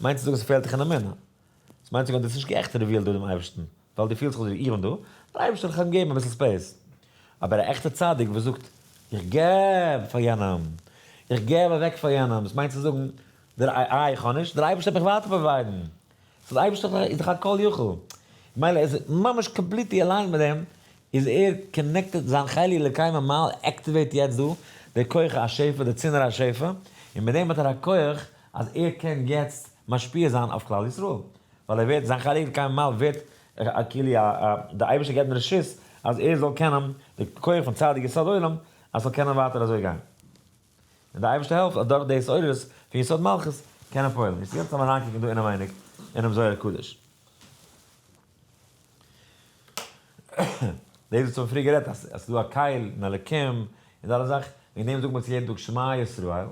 מיינט צו זאגן ס'פעלט דיך אין אמונה. דאס מיינט זאגן אז דו האסט נישט עכט revealed דא דעם אייבערשטן, ווייל דו פילסט זיך אזוי ווי איך בין דא, דער אייבערשטער האט אים געגעבן אביסל space. אבער א עכטע צדיק וואס זאגט, איך געב פאר יענעם, איך געב אוועק פאר יענעם, דאס מיינט צו זאגן, דער איי איך האב נישט, דער אייבערשטער וועט מיך ווייטער provide ן. so דער אייבערשטער איז דאך א כל יכול. מילא איז ממש completely aligned מיט דעם, איז ער connected, זיין חלק אלוקי ממעל activate יעצט דא, דער כח השפע, דער צינור השפע, און מיט דעם האט ער א כח אז ער קען יעצט משפיע זיין אויף כלל ישראל. ווייל ער ווערט, זיין חלק אלוקי ממעל ווערט כאילו א, דער אייבערשטער געבט אים רשות אז ער זאל קענען, די כח פון צדיק יסוד עולם, אז ס'זאל קענען ווייטער אזוי גיין. און דער אייבערשטער העלפט אז דורך די התעוררות פון יסוד מלכות קען ער פועל'ן. יעצט לאמיר אריינקוקן דא אינעווייניג אינעם זוהר הקדוש. דאס וואס האבן פריער גערעדט אז עס איז דא א קל און אלקים און די אלע זאכן, וועגן דעם זאגט מען צו יעדן טאג שמע ישראל,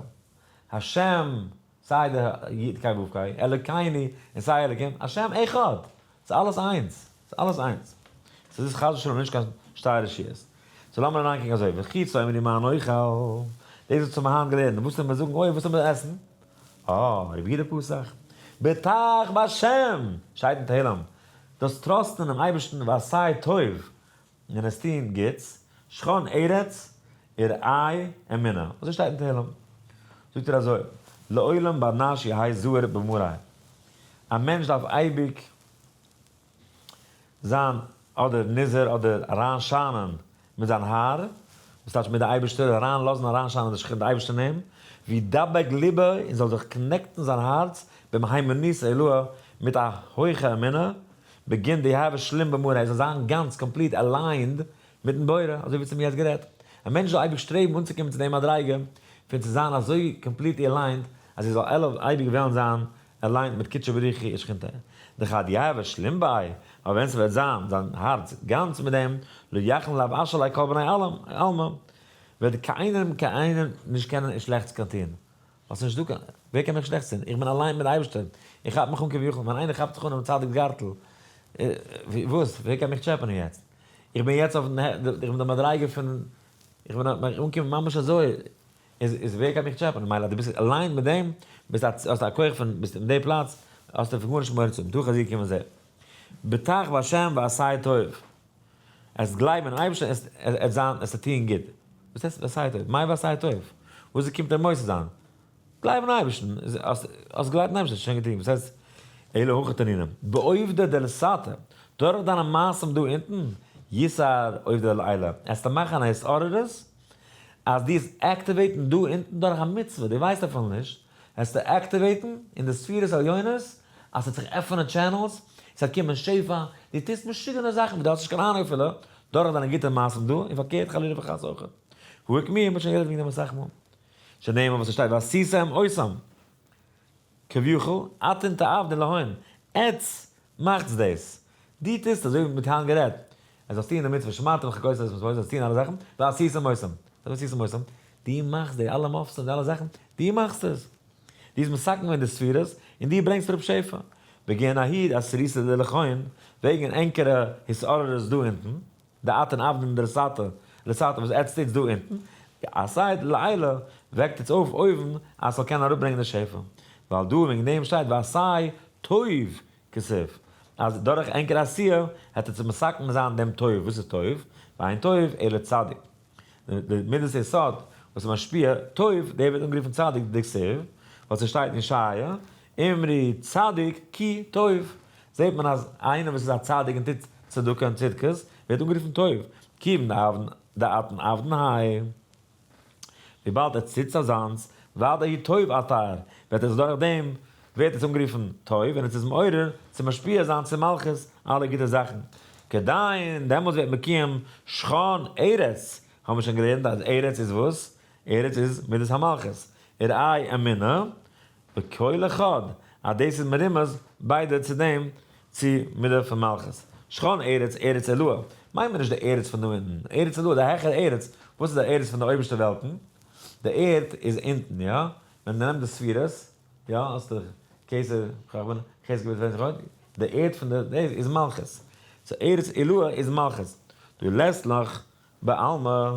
השם, סיי די י' ק' ו' ק', אלוקינו, און סיי אלקים, השם אחד! ס'איז אלעס איינס! ס'איז אלעס איינס! ס'איז חס ושלום נישט קיין שתי רשויות. so לאמיר אריינקוקן אזוי, וכי תאמרו מה נאכל, דאס וואס האבן מיר היינט געלערנט, וואס זאל מען זאגן, אוי וואס זאל מען עסן? אה, רבי יהודה פתח, בטח בהשם! שטייט אין תהלים, דאס trust ן אינעם אייבערשטן ועשה טוב, און עס טון גוטס, שכון ארץ ורעה אמונה, אזוי שטייט אין תהלים. זאגט ער אזוי, לעולם בר נש יהא זהיר במאריה, א מענטש דארף אייביג זיין אדער נזהר אדער אריין שיינען מיט זיין האר, וואס טייטש מיט די אייבערשטער, אריין לאזן אריין שיינען די שכינה די אייבערשטער אין אים, וידבק לבו און זאל זיך connect ן זיין הארץ במהימנותא עילאה מיט א הויכע אמונה, בגין דיהוי שלים במאריה ער זאל זיין גאנץ complete aligned מיטן בורא, אזוי ווי צום יעצט גערעדט. א מענטש זאל אייביג שטרעבן אנצוקומען צו די מדריגה פון צו זיין אזוי completely aligned אז ער זאל אלע אייביג וועלן זיין aligned מיט קודשא בריך הוא ושכינתיה דכד יהוי שלים ביה, ווייל ווען ס'וועט זיין זיין הארץ גאנץ מיט דעם, לא יכלון לאבאשא ליה כל בני עלמא, וועט קיינער קיינעם נישט קענען איר שלעכטס קיין טון, ווייל ס'נישט דא קיין, ווער קען מיך שלעכטס טון, איך בין aligned מיט די אייבערשטער, איך כאפ מיך אן כביכול, ווען איינער כאפט זיך אן אינעם צדיק'ס גארטל, וואס, ווער קען מיך טשעפענען יעצט? איך בין יעצט אויפן, איך בין די מדריגה פון, איך בין אנגעקומען ממש אזוי, איז איז ווער קען מיך טשעפענען? מילא אז דו ביסט aligned מיט דעם, ביסט א האסט א כח פון ביסט אין די פלאץ, האסטו פון גארנישט מורא צו האבן, תא חזי קום און זע. בטח בהשם ועשה טוב. עסט גלייבן אין אייבערשטען עסט עסט זיין עסט טוען גוט. וואס הייסט ועשה טוב? מאי ועשה טוב? וואס קומט דער מוסיף זיין? גלייב אין אייבערשטן, האסט געגלייבט אין אייבערשטן, האסט שוין געטון, וואס הייסט אלא הכי תנינא, בעובדא דלתתא, דורך דיינע מעשים דא אונטן, יתער עובדא דלעילא, עסטו מאכן א התעוררות, אז דו עסט activate ן דא אונטן דורך א מצוה, דו ווייסט אפילו נישט, עסטו activate ן אין די ספירות עליונות, אז ס'וועט זיך עפענען channels, ס'וועט קומען שפע, דו טוסט משוגענע זאכן וואס דו האסט נישט קיין אהנונג אפילו, דורך דיינע גוטע מעשים דא, און פארקערט חלילה וחס אויך. והא אוקמוה, מ'האט שוין גערעדט וועגן דעם אסאך מאל. שנאמר וואס עס שטייט ועשיתם אותם כביכול אתון תעבדון להון, עטץ מאכטס דאס, דו טוסט אזוי ווי מ'האט היינט גערעדט, עס זאלסט טון די מצוה שמרתם חוקותי את מצותי, זאלסט טון אלע זאכן, ועשיתם אותם, ועשיתם אותם, דו מאכסט די אלע מופתים די אלע זאכן, דו מאכסט עס, דו ביסט מתקן געווען די ספירות, און דו ברענגסט אראפ שפע, בגין ההיא אתערותא דלכון, וועגן ענקערע התעוררות דא אונטן. דאתון עבדין דלתתא, דלתתא וואס עטץ טוטס דא אונטן, אתער לעילא, וועקט עטץ אויף אויבן אז ס'זאל קענען אראפברענגען די שפע. ווייל דא וועגן דעם שטייט ועשה טוב כתיב, אז דורך ענקער עשיה העט עטץ מתקן זיין דעם טוב, וואס איז טוב? ואין טוב אלא צדיק. די מידת היסוד וואס איז משפיע טוב, דער ווערט אנגערופן צדיק דכתיב, ווייל ס'שטייט אין ישעיה, אמרו צדיק כי טוב, זעט מען אז איינער וואס איז א צדיק און טוט צדקה און צדקות, ווערט אנגערופן טוב, כיוון דאתון עבדין האי, וויבאלד ער טוט אזאנס, ודאי טוב אתער, וועט עס דורך דעם ווערט עס אנגערופן טוב, און עס איז מעורר צו משפיע זיין צו מלכות אלע גוטע זאכן, כדין, דעמאלטס ווערט מקוים שכון ארץ, האבן מיר שוין געלערנט אז ארץ איז וואס? ארץ איז מידת המלכות, ורעה אמונה, בקול אחד, אז דאס איז מרומז ביידע צו דעם צו מידה פון מלכות. שכון ארץ, ארץ עילאה, מיינט מען נישט די ארץ פון דא אונטן, ארץ עילאה, די העכערע ארץ, וואס איז די ארץ פון די אויבערשטע וועלטן? די ערד איז אונטן, יא? ווען מען נעמט די ספירות, יא, האסט די כתר, חכמה, חסד גבורה תפארת וכו', די ערד פון די דאס איז מלכות. so ארץ עילאה איז מלכות. דהא לית לך בעלמא,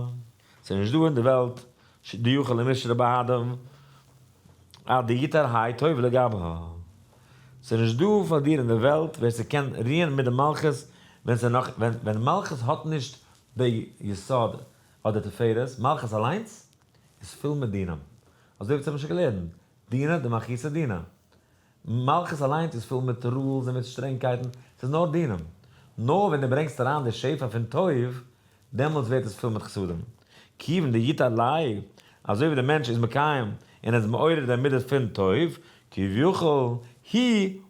ס'איז נישט דא אין די וועלט דיכול למישרי בהדה עד דיתער האי טוב לגבה. ס'איז נישט דא פאר דיר אין די וועלט ווער ס'קען רוען מיט די מלכות ווען ס'איז נאך ווען מלכות האט נישט די יסוד אדער תפארת, מלכות אליינס איז פול מיט דינים. אזוי ווי אונז האבן שוין געלערנט. דינא דמלכותא דינא. מלכות אליינס איז פול מיט rules און מיט שטרענגקייטן, ס'איז נאר דינים. נאר ווען דו ברענגסט אריין די שפע פון טוב, דעמאלטס ווערט עס פול מיט חסדים. כיוון דיתר ליה, אזוי ווי דער מענטש איז מקיים און איז מעורר די מידות פון טוב, כביכול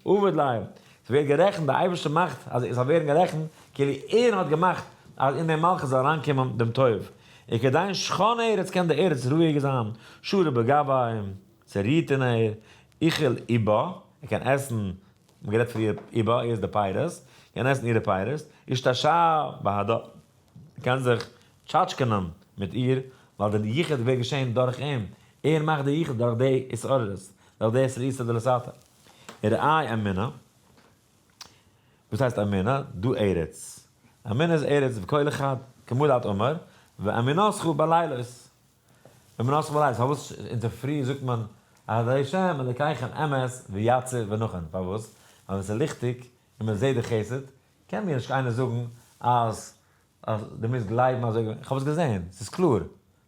הוא עביד ליה, ס'ווערט גערעכנט, דער אייבערשטער מאכט אז עס זאל ווערן גערעכנט כאילו ער האט געמאכט אז אין דעם מלכות זאל אריינקומען דעם טוב, וכדין שכן ארץ קען די ארץ רואיג זיין, שרי בגביה, ס'רוהט אין איר, אכיל עיבה, ער קען עסן, מ'האט גערעדט פריער עיבה איז די פירות, קען עסן אירע פירות, אשתשע בהדה, קען זיך טשאטשקענען מיט איר, ווייל די יחוד ווערט געשען דורך אים, ער מאכט די יחוד דורך די התעוררות, דורך די אתערותא דלתתא. וראה אמונה, וואס הייסט אמונה? דא ארץ. אמונה איז ארץ וכל אחד, כמה דאת אמר, ואמונתך בלילות. ואמונתך בלילות, פארוואס אינדערפרי זאגט מען אז ה' אלוקיכם אמת ויציב ונכון, פארוואס? ווייל ווען ס'איז ליכטיג און מען זעט די חסד, קען מיר נישט איינער זאגן אז אז דו מוזט גלייבן אזוי, איך האב עס געזען, ס'איז קלאר,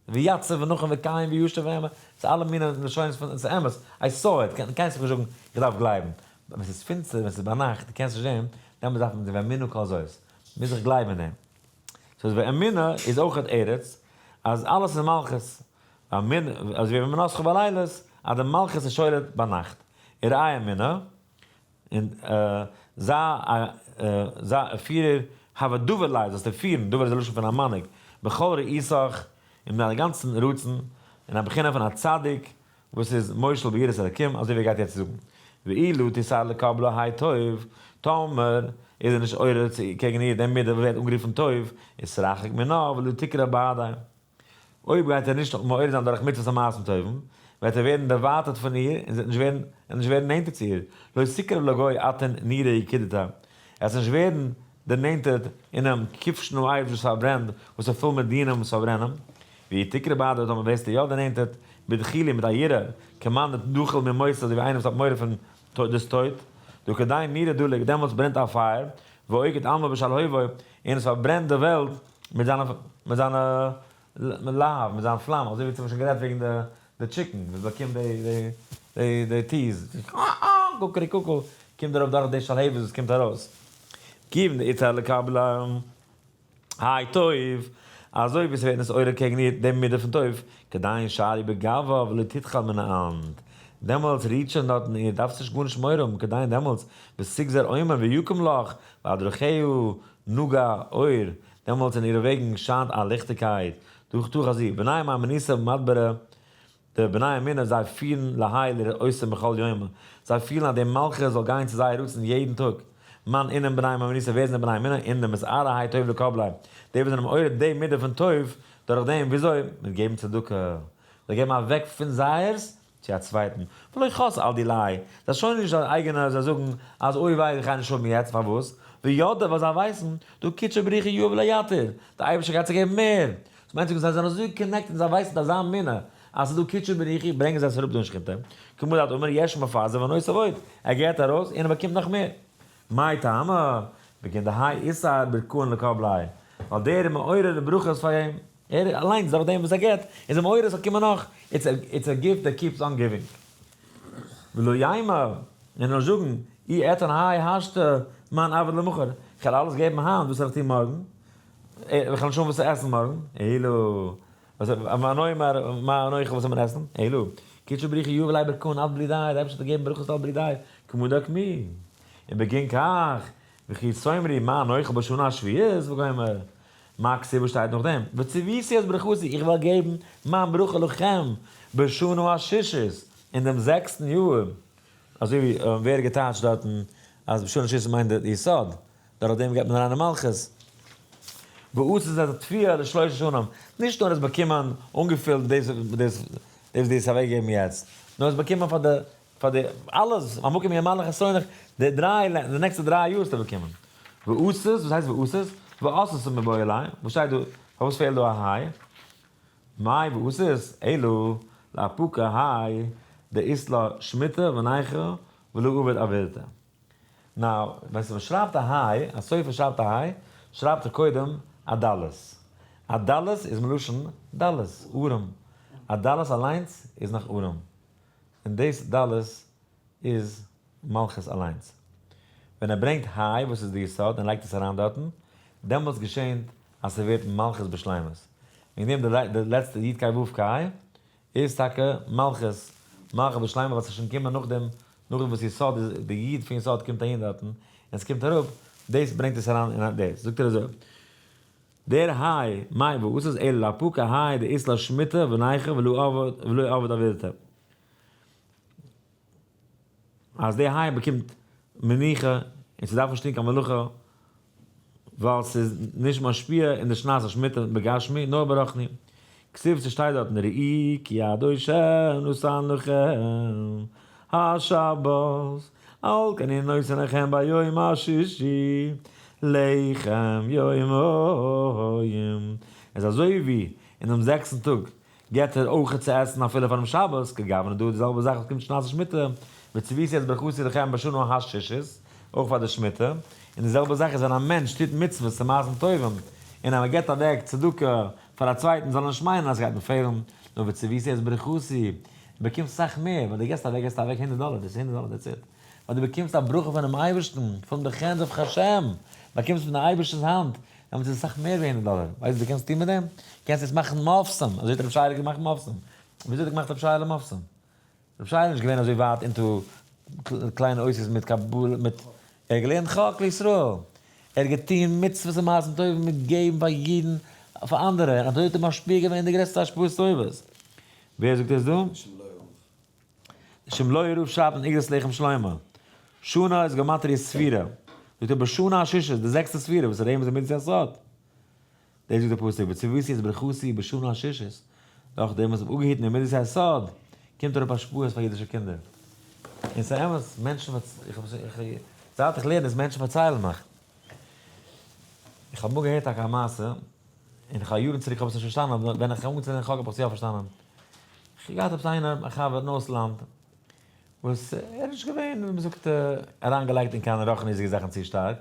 ויציב ונכון וקיים וישר ואמת, ס'איז אלע מיני לשונות פון ס'איז אמת, I saw it, קענסט מיך נישט זאגן איך דארף גלייבן, ווען ס'איז פינסטער, ווען ס'איז ביינאכט, דו קענסט נישט זען, דעמאלטס דארף מען ואמינה כל זאת, מוז איך גלייבן אין דעם. so ואמונה איז אויכעט ארץ, אז אלעס איז מלכות, אזוי ווי ואמונתך בלילות, אז די מלכות איז שולט ביינאכט, וראה אמונה, און זיי א זיי א פירער, הוה דביר ליה, זאלסטו פירן, דביר איז א לשון פון א מנהיג, בכל רעותך, אין דיין גאנצן רצון, אין א בחינה פון א צדיק וואס איז מושל ביראת אלקים, אזוי ווי ער גייט יעצט זאגן, ואי לא תתער לקבלה האי טוב, טאמער איז ער נישט עורר צו קעגן איר דעם מידה וואס ווערט אנגערופן טוב, אתרחק מינה ולא תקרב בהדיה. אויב גייט ער נישט מעורר זיין דורך מצוות ומעשים טובים, וועט ער ווערן דערווייטערט פון איר און זי וועט נישט ווערן און נישט ווערן נענטער צו איר, לא תקרב לגו אתון נורא יקידתא, ער וועט נישט ווערן דערנענטערט אינעם כבשן האש וואס פארברענט, וואס איז פול מיט דינים וואס פארברענען, ואי תקרב בהדה טאמער ווערסטו יא דערנענטערט, בדחילו מיט א יראה, כמאן דדחיל ממיתא אזוי ווי איינער וואס האט מורא פון דאס טויט, דהא כדין נורא דליק דעמאלטס ברענט א פייער, ואוקיד עלמא בשלהובוי, און עס פארברענט די וועלט מיט זיינע מיט זיינע להב, מיט זיין פלאם, אזוי ווי צום שוין גערעדט וועגן די די chicken וואס באקומט די די די די טיז, קוקעריקוקו, קומט ארויף דורך די שלהבת וואס קומט ארויס. כיוון דאיתער לקבלה האי טוב, אזוי ווי ס'ווערט נתעורר קעגן איר די מידה פון טוב, כדין שרי בגוה ולא תדחיל מיניה דעמאלטס רוהט שוין דארטן איר דארפסט נישט גארנישט מורא האבן כדין דעמאלטס ותגזר אומר ויקם לך ועד דרכיה נגה אור, דעמאלטס אין אירע וועגן שיינט א ליכטיגקייט, דורך תא חזי, בני מהימנותא מדברי, די בני אמונה זיי פירן להאי לרעותם בכל יומא, זיי פילן אז די מלכות זאל גיין צו זייער רצון יעדן טאג, מאן אינון בני מהימנותא ווער זענען בני אמונה אינון דמתערי האי טוב לקבליה, די וואס זענען מעורר די מידה פון טוב, דורך דעם וויאזוי? מיט געבן צדקה, זיי געבן אוועק פון זייערס צו א צווייטן, ולא חס על דיליה, זיי שוינען נישט זייער אייגענע, זיי זאגן אז אוי וויי איך גיי נישט האבן יעצט, פארוואס? וידעי ווייל זיי ווייסן, דהא קודשא בריך הוא יהיב ליה יתיר, דער אייבערשטער גייט זיי געבן מער, דאס מיינט זאגן זיי זענען אזוי connected און זיי ווייסן אזא אמונה אז ס'איז דא קודשא בריך הוא, ברענגען זיי עס אראפ דא אין שכינתא, כמה דאת אמר יש מפזר ונוסף עוד, ער געבט ארויס און ער באקומט נאך מער. מאי טעמא? בגין דהאי אתער ברכאן לקבליה, ווייל דער איז מעורר די ברכות פאר אים. ער אליינס דורך דעם וואס ער געבט איז ער מעורר עס זאל קומען נאך, it's a gift that keeps on giving. ולא יימא, און נאר זאגן, אי אתן האי השתא מאן עביד למחר, איך וועל אלעס געבן היינט, וואס וועל איך טון מארגן? איך וועל נישט האבן וואס צו עסן מארגן, אלא, מה נאמר, מה נאכל וואס זאל מען עסן? אלא, קודשא בריך הוא יהיב ליה ברכאן עד בלי די, דער אייבערשטער האט געגעבן ברכות עד בלי די, כמה דאוקמי. ובגין כך, וכי תאמרו מה נאכל בשנה השביעית וגומר. מה כתיב וואס שטייט נאכדעם? וצויתי את ברכתי, איך וועל געבן מיין ברכה לכם בשנה השישית, אין דעם זעקסטן יאר, אזוי ווי ווערט געטייטשט דארטן אז בשנה השישית מיינט די יסוד, דורך דעם גייט מען אריין אין מלכות. ועשית את התבואה לשלוש שנים, נישט נאר עס באקומען אנגעפילט דאס דאס וואס דו האסט אוועקגעגעבן יעצט, נאר עס באקומען פאר די פאר די אלעס, המקום ימלא חסרונך, די דריי, די נעקסטע דריי יאר האסטו באקומען. ועשית, וואס הייסט ועשית? ועשית מיבעי ליה, וואס שטייט דא? פארוואס פעלט דא א היי? מאי ועשית? אלא לאפוקי האי דאית לה שמיטה ונייחא ולא עביד עבידתא. now, ווען מ'שרייבט א היי, א סופר שרייבט א היי, שרייבט ער קודם א דלת. א דלת איז מלשון דלות, ארעם. א דלת אליינס איז נאך ארעם. און דאס ד' איז מלכות אליינס. ווען ער ברענגט ה' וואס איז די יסוד און לייגט עס אריין דארטן, דעמאלטס געשענט אז ס'ווערט מלכות בשלימות. וועגן דעם די לעצטע י' ק' ו' ק' איז טאקע מלכות, מלכות בשלימות ווייל ס'איז שוין געקומען נאכדעם, נאכדעם וואס יסוד איז, די י' פון יסוד קומט אהין דארטן, און ס'קומט אראפ, דאס ברענגט עס אריין אין דאס. זאגט ער אזוי, דער היי, מאי וואס איז אלא לאפוקא היי דאית לה שמיטה ונייחא ולא עבד עבודתה. אז די היי באקומט מנוחה און ס'דארף נישט טון קיין מלאכה ווייל ס'איז נישט משפיע אין די שנת השמיטה בגשמי נאר ברוחני. כתיב ס'שטייט דארטן ראו כי ה' נתן לכם השבת על כן הנה נותן לכם ביום השישי לחם יום. איז אזוי ווי אינעם זעקסטן טאג געט ער אויך צו עסן אפילו פאר'ן שבת, כגוונא דא די זעלבע זאך וואס קומט שנת השמיטה, וצויתי את ברכתי לכם בשנה השישית, אויך פאר די שמיטה, און די זעלבע זאך איז ווען א מענטש טוט מצוות און מעשים טובים, און אז מען געט אוועק צדקה פאר א צווייטן זאל ער נישט מיינען אז ס'גייט אים פעלן, נאר וצויתי את ברכתי, דו באקומסט אסאך מער, ווייל דו געסט אוועק געסטו אוועק הונדערט דאלער, דאס איז הונדערט דאלער that's it, ווייל דו באקומסט א ברכה פונעם אייבערשטן, פון די hands of השם, באקומסט פון די אייבערשטנ'ס האנט, דעמאלטס איז עס אסאך מער ווי הונדערט דאלער. ווייסט וואס דו קענסט טון מיט דעם? קענסט יעצט מאכן מופתים, אזוי האט רבי שייעלע געמאכט מופתים. וויאזוי האט ער געמאכט רבי שייעלע מופתים? רבי שייעלע איז נישט געווען אזוי ווייט into קליינע אותיות מיט קבלה מיט, ער האט געלערנט חק לישראל, ער האט געטון מצוות און מעשים טובים מיט געבן פאר אידן, פאר אנדערע, און אזוי האט ער משפיע געווען די גרעסטע השפעות טובות. ווער זאגט דאס דא? שימלויער רב שרייבט אין אגרת לחם שלמה, שנה איז גמטריא ספירה, זאגט ער בשנה השישית, די זעקסטע ספירה, וואס איז רמז אין מידת הסוד. דאס זאגט דער פסוק, וצויתי את ברכתי בשנה השישית, דורך דעם וואס האב אפגעהיטן אין מידת הסוד, קומט אראפ השפעות פאר אידישע קינדער. און ס'איז אמת, מענטשן, זייט איך לערן עס, מענטשן פארציילן מיך. איך האב אמאל געהערט טאקע א מעשה, און איך האב יארן צוריק האב איך עס נישט פארשטאנען, אבער ווען איך האב אנגעצינדן חק האב איך עס יא פארשטאנען. איך האב געהאט עפעס איינער א חבר אין אויסלאנד, וואס ער איז נישט געווען ווי מ'זאגט אריינגעלייגט אין קיין רוחניות'דיגע זאכן צו שטארק,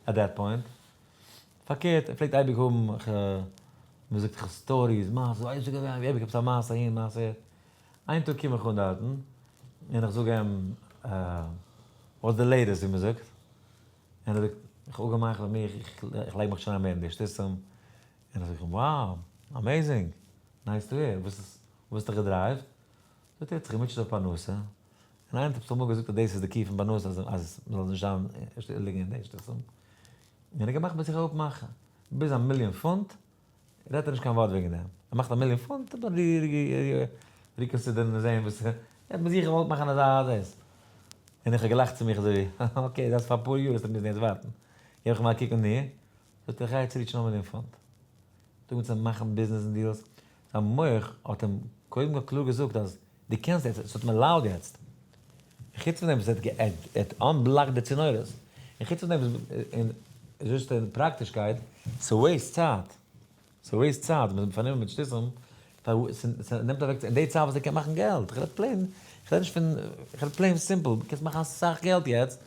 at that point. פארקערט, ער פלעגט אייביג האבן מ'זאגט stories, מעשות, אוי ס'איז געווען, אייביג עפעס א מעשה אהין מעשה אהער. איין טאג קום איך אן דארטן, און איך זאג אים, what's the latest ווי מ'זאגט. און ער זאגט, איך האב אפגעמאכט ביי מיר, איך לייג מיך שוין אריין מער אין די שטותים, און איך זאג אים, wow, amazing, nice to hear, וואס איז, וואס האט דיך געדרייווט? זאגט ער, ער האט זיך געמוטשעט אויף פרנסה, און איינער האט עפעס אמאל געזאגט אז דאס איז די key פון פרנסה, אז אז מען זאל נישט זיין ליגן אין די שטותים, און ער האט געמאכט ביי זיך א אפמאך, ביז א מיליאן פונט רעדט ער נישט קיין ווארט וועגן דעם, ער מאכט א מיליאן פונט, reconsider ן און זעהן וואס, ער האט מיט זיך געוואלט מאכן אזא דאס, און איך האב געלאכט צו מיך אזוי, okay דאס פאר אפאר יאר וועסטו מוזן יעצט ווארטן, געב איך אים א קוק און נו, זאגט ער איך גיי יעצט reach ן א מיליאן פונט, זאג מיר צו מאכן ביזנעס און deals, זיין מח האט אים קודם כל קלאר געזאגט אז דו קענסט יעצט, עס האט מיר loud יעצט, און חוץ פון דעם וואס ער האט unblocked די צינורות, און חוץ פון דעם וואס און just אין פראקטישקייט, ס' waste צייט, ס' waste צייט, מ'איז פארנומען מיט שטותים, ס'נעמט אוועק אין די צייט וואס ער קען מאכן געלט, איך רעד plain, איך רעד נישט פון, איך רעד plain simple, קענסט מאכן אסאך געלט יעצט,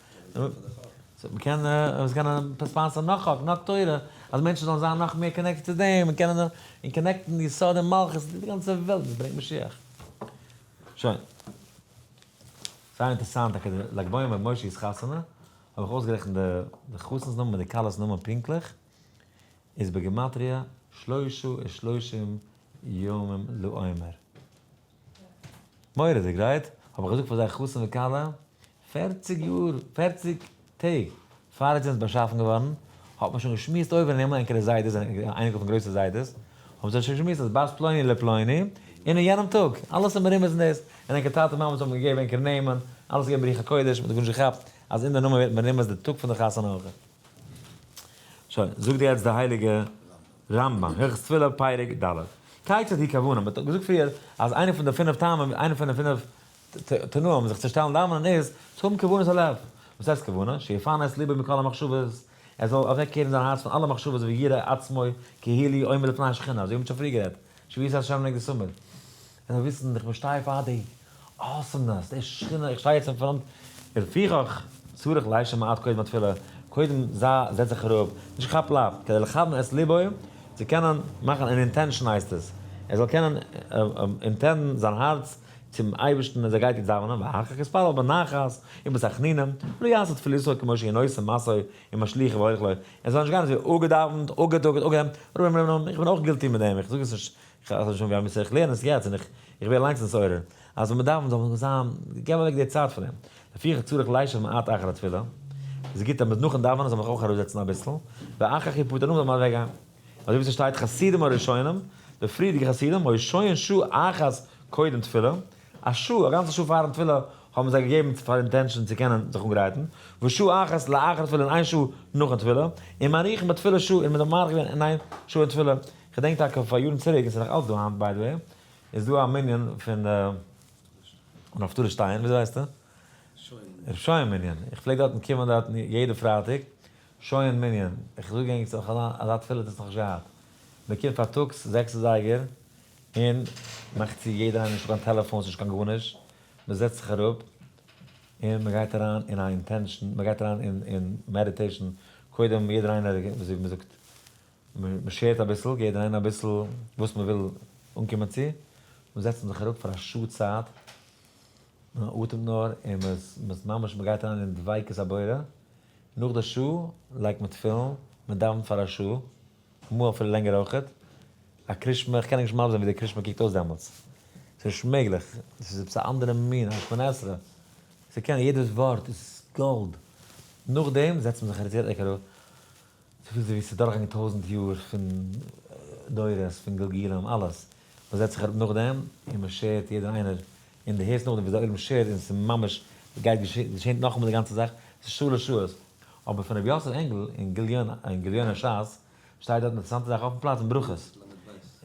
מ'קען מ'קען sponsor ן נאך חק, נאך תורה, אז מענטשן זאלן זיין נאך מער connected צו דעם, און קענען און connect ן יסוד און מלכות, די גאנצע וועלט, דאס ברענגט משיח. שוין. זייער אינטערעסאנט טאקע די לג בעומר מוישי'ס חתונה, האב איך אויסגערעכנט די חתן'ס נאמען מיט די כלה'ס נאמען פונקטליך, איז בגימטריא שלושה ושלושים ימים לעומר. מורא'דיג, right? האב איך געזאגט פאר זיי חתן וכלה, פערציג יאר, פערציג טעג פאר עטס זענטס באשאפן געווארן, האט מען שוין געשמועסט אויבן אין הימל, ענקערע זיידעס זענען אייניקל פון גרויסע זיידעס, האבן זיי שוין געשמועסט אז בת פלוני לפלוני, און אין יענעם טאג, אלעס איז מרומז אין דאס, און ענקער טאטע מאמעס האבן געגעבן ענקערע נעמען, אלעס איז געווען ברוח הקודש, מען האט גארנישט געכאפט אז אין די נאמען ווערט מרומז די טאג פון די חתונה אויך. שוין, זאגט יעצט די הייליגע רמב ם, הלכות תפילה פרק ד', כיצד היא כוונה, מען האט געזאגט פריער אז איינע פון די פינף טעמים, איינע פון די פינף תנאים זיך צו שטעלן דאווענען איז צו האבן כוונת הלב. וואס הייסט כוונה? שיפנה את ליבו מכל המחשבות, ער זאל אוועקקערן זיין הארץ פון אלע מחשבות ויראה עצמו כאילו עומד לפני השכינה, אזוי ווי מ'האט שוין פריער גערעדט, שויתי השם לנגדי תמיד. ער זאל וויסן איך באשטיי פאר די awesomeness, די שכינה, איך שטיי יעצט אין front, ולפיכך צריך לישב מעט קודם התפילה, קודם זיי זעץ זיך אראפ, נישט כאפ לאפ, כדי לכוון את ליבו, צו קענען מאכן אן intention הייסט עס, ער זאל קענען intend ן זיין הארץ. צום אייבערשטן אז ער גייט יעצט דאווענען, ואחר כך יתפלל בנחת ובתחנונים, לא יעשה תפילתו כמו שהוא נושא משאו ומשליכו והולך לו, ער זאל נישט גיין אזוי אפגעדאווענט, אפגעטאגט, אפגעדאווענט, רום רום רום, איך בין אויך guilty מיט דעם, איך זאג עס נישט, איך זאג שוין ווי א מוסר, איך לערן עס יעצט און איך איך ווער אליינס נתעורר, אז ווען מען דאווענט זאל מען זיין, געב אוועק די צייט פאר דעם, לפיכך צריך לישב מעט אחר התפילה, איז גוט אז נאכן דאווענען זאל מען זיך אויך אראפזעצן אביסל, ואחר כך יפטר, נאכדעם זאל מען אוועקגיין. אזוי ווי ס'שטייט חסידים הראשונים, די פריערדיגע חסידים, היו שוהין שעה אחת קודם תפילה, א שעה, א גאנצע שעה פארן תפילה האבן זיי געגעבן פאר intention צו קענען זיך אנגרייטן, ושעה אחת לאחר תפילה און איין שעה נאכן תפילה, און מאריכין בתפילה שעה און מ'איז מאריך געווען אין איין שעה אין תפילה. כ'געדענק טאקע פאר יארן צוריק, און ס'איז נאך אלץ דא היינט by the way, איז דא א מנין פון ר' נפתלי שטיין, וויאזוי הייסט ער? ר' שוין מנין, איך פלעג דארטן קומען דארטן יעדע פרייטאג, שוין מנין, איך זאג ענק ס'איז נאך אזא תפילה האט עס נאכנישט געהאט, מען קומט פארטאגס זעקס אזייגער און מאכט צו יעדער איינער נישטא קיין טעלעפאנס נישט קיין גארנישט, מען זעצט זיך אראפ און מען גייט אריין אין א intention, מען גייט אריין אין meditation, קודם יעדער איינער אזוי ווי מען זאגט מען share ט אביסל, יעדער איינער אביסל וואס מען וויל אנקומען צו, מען זעצט זיך אראפ פאר א שעה צייט, מען אטעמט נאר און מען איז ממש מען גייט אריין אין דביקות הבורא, נאך די שעה לייגט מען תפילין, מען דאווענט פאר א שעה, אמאל אפילו לענגער אויכעט, א קרישמע, איך קען נישט מסביר זיין ווי די קרישמע קוקט אויס דעמאלטס, ס'איז נישט מעגליך, דאס איז עפעס א אנדערע מין, א שמונה עשרה, ס'קען, יעדעס ווארט איז גאלד, נאכדעם זעצט מען זיך אראפ, ס'פילט זיך ווי ס'איז דורכגעגאנגען טויזנט יאר פון דורות, פון גלגולים, אלעס. מ'זעצט זיך אראפ נאכדעם און מ' share ט יעדער איינער, און דו הערסט נאכדעם ווי די עולם share ט און ס'איז ממש, גייט געשענט נאכאמאל די גאנצע זאך, ס'איז שלש שעות. אבער פון רבי יוסף ענגל אין גליון אין גליון הש"ס שטייט דארט אינטערעסאנטע זאך אויפן פלאץ אין ברכות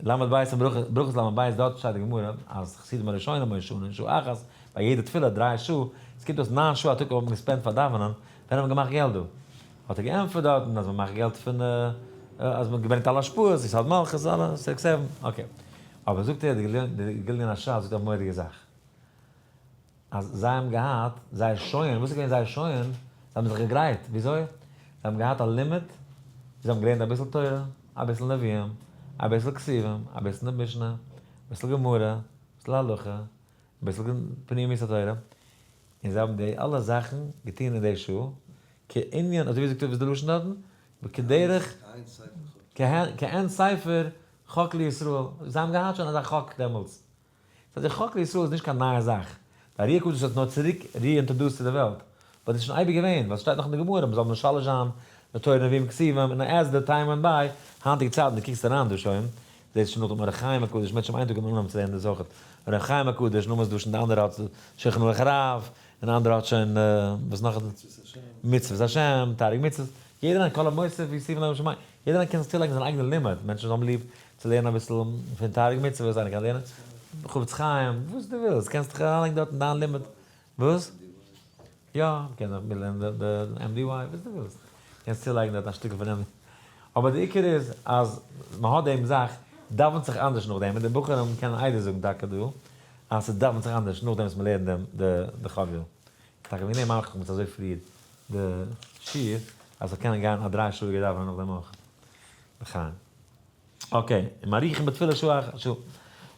ל' בית אין ברכות ברכות ל' בית דארט שטייט די גמרא אז חסידים הראשונים היו שוהין שעה אחת ביי יעדע תפילה דריי שעה, עס קומט אויס ניין שעה א טאג האט מען גע spend ט פאר דאווענען, ווען האט מען געמאכט געלט דא? האט ער געענטפערט דארטן אז מ'מאכט געלט פון אז מ'האט געברענגט אלע השפעות, יסוד מלכות, אלע six seven, okay. אבער זאגט ער, די גליון הש"ס זאגט א מורא'דיגע זאך, אז זיי האבן געהאט זייער שוין, וואס איז געווען זייער שוין? זיי האבן זיך געגרייט, וויאזוי? זיי האבן געהאט א לימוד, זיי האבן געלערנט אביסל תורה, אביסל נביאים, אביסל כתובים, אביסל משנה, אביסל גמרא, אביסל הלכה, אביסל פנימיות התורה, און זיי האבן די אלע זאכן געטון אין די שעה, כענין, אזוי ווי זאגט ער וואס איז די לשון דארטן? וכדרך כעין ספר חק לישראל, זיי האבן געהאט שוין אזא חק דעמאלטס, סא די חק לישראל איז נישט קיין נייע זאך, די ארי הקדוש האט נאר צוריק reintroduced צו די וועלט, but עס איז שוין אייביג געווען, ווייל ס'שטייט נאך אין די גמרא מ'זאל משלש זיין די תורה נביאים כתובים, און as the time went by, היינטיגע צייטן דו קוקסט אריין דא שוין, זעסט שוין נאך דעם אור החיים הקדוש, מען וועט שוין איין טאג אנהויבן צו לערנען דאס אויכעט, אור החיים הקדוש, נאכדעם איז דא שוין די אנדערע האט שולחן ערוך הרב, און אנדערע האט שוין וואס נאך מצוות השם, תריג מצוות, יעדער איינער כל המוסיף יוסיפון לו משמים, יעדער איינער קען זיך צולייגן זיין אייגענע לימוד, מענטשן האבן ליב צו לערנען אביסל פון תריג מצוות, איינער קען לערנען חפץ חיים, וואס דו ווילסט, קענסט דיך אריינלייגן דארט אין דיין לימוד, וואס? יא, מ'קען זיך מיטלערנען די MDY, וואס דו ווילסט, קענסט צולייגן דארט א שטיקל פון דעם, אבער די עיקר איז אז מ'האט דעם זאך, דאווענט זיך אנדערש נאכדעם, און די בחורים קענען עדות זאגן טאקע דא, אז ס'דאווענט זיך אנדערש נאכדעם וואס מ'לערנט דעם די חביל. טאקע וועגן דעם מאך איך מיט אזוי פרי די שיעור, אז ס'זאל קענען גיין א דריי שעה'יגע דאווענען נאכדעם אויך. לחיים. okay, און מאריכין בתפילה שעה אחת שעה.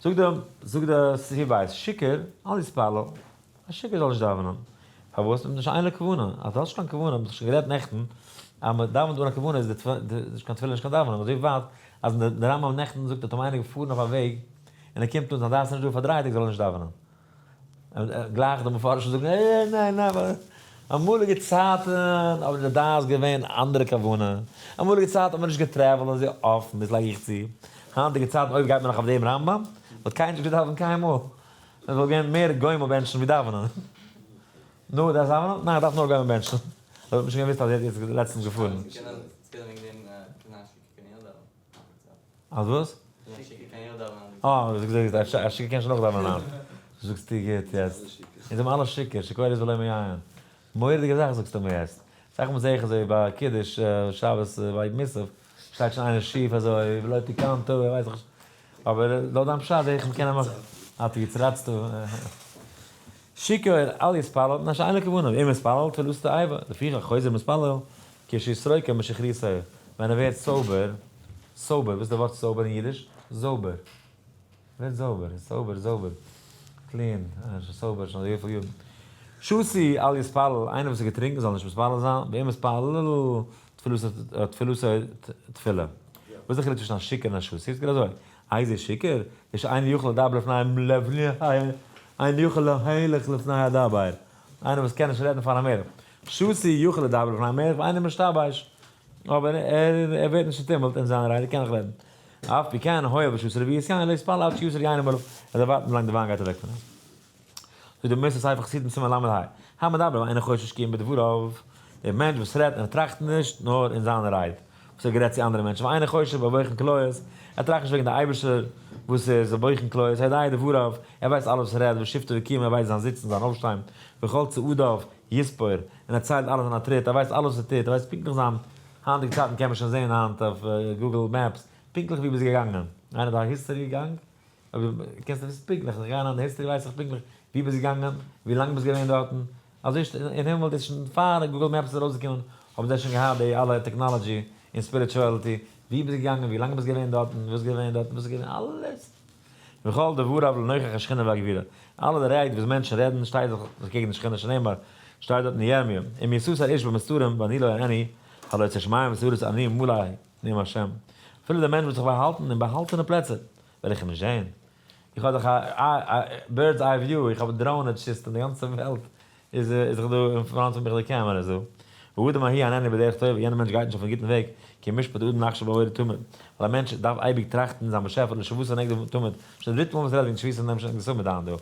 זאגט די זאגט די סעיף בית, שיכור, אל יתפלל. א שיכור זאל נישט דאווענען. פארוואס? מפני שאין לו כוונה. אז דו האסט נישט קיין כוונה, האבן זיך שוין גערעדט נעכטן, אז מען דאווענט אן א כוונה איז די תפלה נישט קיין תפילה נישט קיין דאווענען. אזוי ווייט אז אין די רמב ם נעכטן זאגט אז טאמער איינער געפארן אויף א וועג און ער קומט אן זיין דעת איז נישט דא פאר דריי טעג זאל ער נישט דאווענען. גלייך די מפרשים זאגן אה ניין ניין ווייל אמאליגע צייטן האט די דעת געווען אנדערע כוונה, אמאליגע צייטן האט מען נישט גע travel ט אזוי אפן, דאס לייג איך צו, היינטיגע צייטן אויב גייט מען נאך אויף דעם רמב ם וואלט קיינער נישט געדאווענט קיינמאל, מען וואלט געווען מער גומל בענטשן ווי דאווענען. נו, דארפסט דאווענען? ניין איך דארף נאר גומל בענטשן. אזוי האט מען שוין געוואוסט אז ער האט יעצט לעצטנס געפארן. אז וואס? אה, זאגסט א שיכור קען שוין אויך דאווענען היינט. זאגסטו גוט יעצט. אונז זעמער אלע שיכור, שיכורות ולא מיין. מורא'דיגע זאך זאגסטו מיר יעצט. אסאך מאל זעה איך אזוי ביי קידוש שבת ביי מוסף, שטייט שוין איינער שיף אזוי, ולא תיקנת, ווייס איך נישט. אבער לויט דיין פשט זעה איך מ'קען אים אויך. אתה יצרצת. שיכור אל יתפלל, מפני שאין לו כוונה, ואם יתפלל תפילתו תועבה, לפיכך חוזר ומתפלל, כשיתרוקן משכרותו, ווען ער ווערט sober, sober, וואס איז די ווארט sober אין אידיש? זויבער. ווערט זויבער, sober, זויבער. Clean, שוין sober שוין אזויפיל יארן. שתוי אל יתפלל, איינער וואס איז געטרינקען זאל נישט מתפלל זיין, ואם מתפלל תפילתו תפלה. וואס איז די חילוק צווישן א שיכור און א שתוי? ס'איז אזוי, איזה שיכור, איז שאין יכול לדבר לפני אין יכול להלך לפני הדבר, איינער וואס קען נישט רעדן פאר א מלך. שתוי יכול לדבר לפני המלך ואינו משתבש, אבער ער ווערט נישט צוטומלט אין זיין רייד, ער קען נאך רעדן. אף פי כן הואיל ושתא רביעית יין לא יתפלל עד שיסור יין מעליו, ער זאל ווארטן ווילאנג די וויין גייט אוועק פון אים. זאגט דער מוסר ספר חסידים סימן ל"ה, המדבר ואינו חושש כי אם בדבריו, דער מענטש וואס רעדט און ער טראכט נישט נאר אין זיינע רייד, וואס ער האט גערעדט צו אנדערע מענטשן, ואינו חושב בבוחן כליות, ער טראכט נישט וועגן די אייבערשטער וואס איז בוחן כליות, היודע דבריו, ער ווייסט אלעס וואס ער רעדט, ושבתו וקומו, ער ווייסט זיין זיצן זיין אויפשטיין, וכל צעדיו יספור, און ער ציילט אלעס זיינע טריט, ער ווייסט אלעס וואס ער טוט, ער ווייסט פונקטליך זיין, היינטיגע צייטן קען מען שוין זען היינט אויף Google Maps פונקטליך ווי ביסט געגאנגען, איינער האט א history גאנג? אויב קענסט וויסן פונקטליך, איך גיי אריין אין די history ווייס איך פונקטליך ווי ביסט געגאנגען, ווי לאנג ביסט געווען דארטן, אזוי אין הימל דאס שוין פאר Google Maps איז ארויסגעקומען האבן זיי שוין געהאט די אלע technology און spirituality, ווי ביסט געגאנגען, ווי לאנג ביסט געווען דארטן, וואס געווען דארטן, וואס איז געווען, אלעס. וכל דבריו לנוכח השכינה והגבורה, אלע די רייד וואס מענטשן רעדן שטייט דאך קעגן די שכינה שנאמר, שטייט דארט אין ירמיה, אם יסתר איש במסתרים ואני לא אראנו, הלא את השמים ואת הארץ אני מלא נאום השם. אפילו דער מענטש וואס זיך באהאלטן אין באהאלטענע פלעצער, וועל איך אים נישט זען. איך האב דאך א bird's eye view, איך האב drone שיסט אין די גאנצע וועלט איז איז דאך דא אין front פון מיך די קעמערע איז דא. והאדם ההוא איננו בדרך טובה, יענער מענטש גייט נישט אויפן גוטן וועג, כי משפט האדם לחשוב בבוראו תמיד, ווייל א מענטש דארף אייביג טראכטן זיין באשעפער לשוביתו נגדו תמיד, שוין די דריטע מאל וואס ער רעדט וועגן שוביתו נגדו תמיד היינט דא.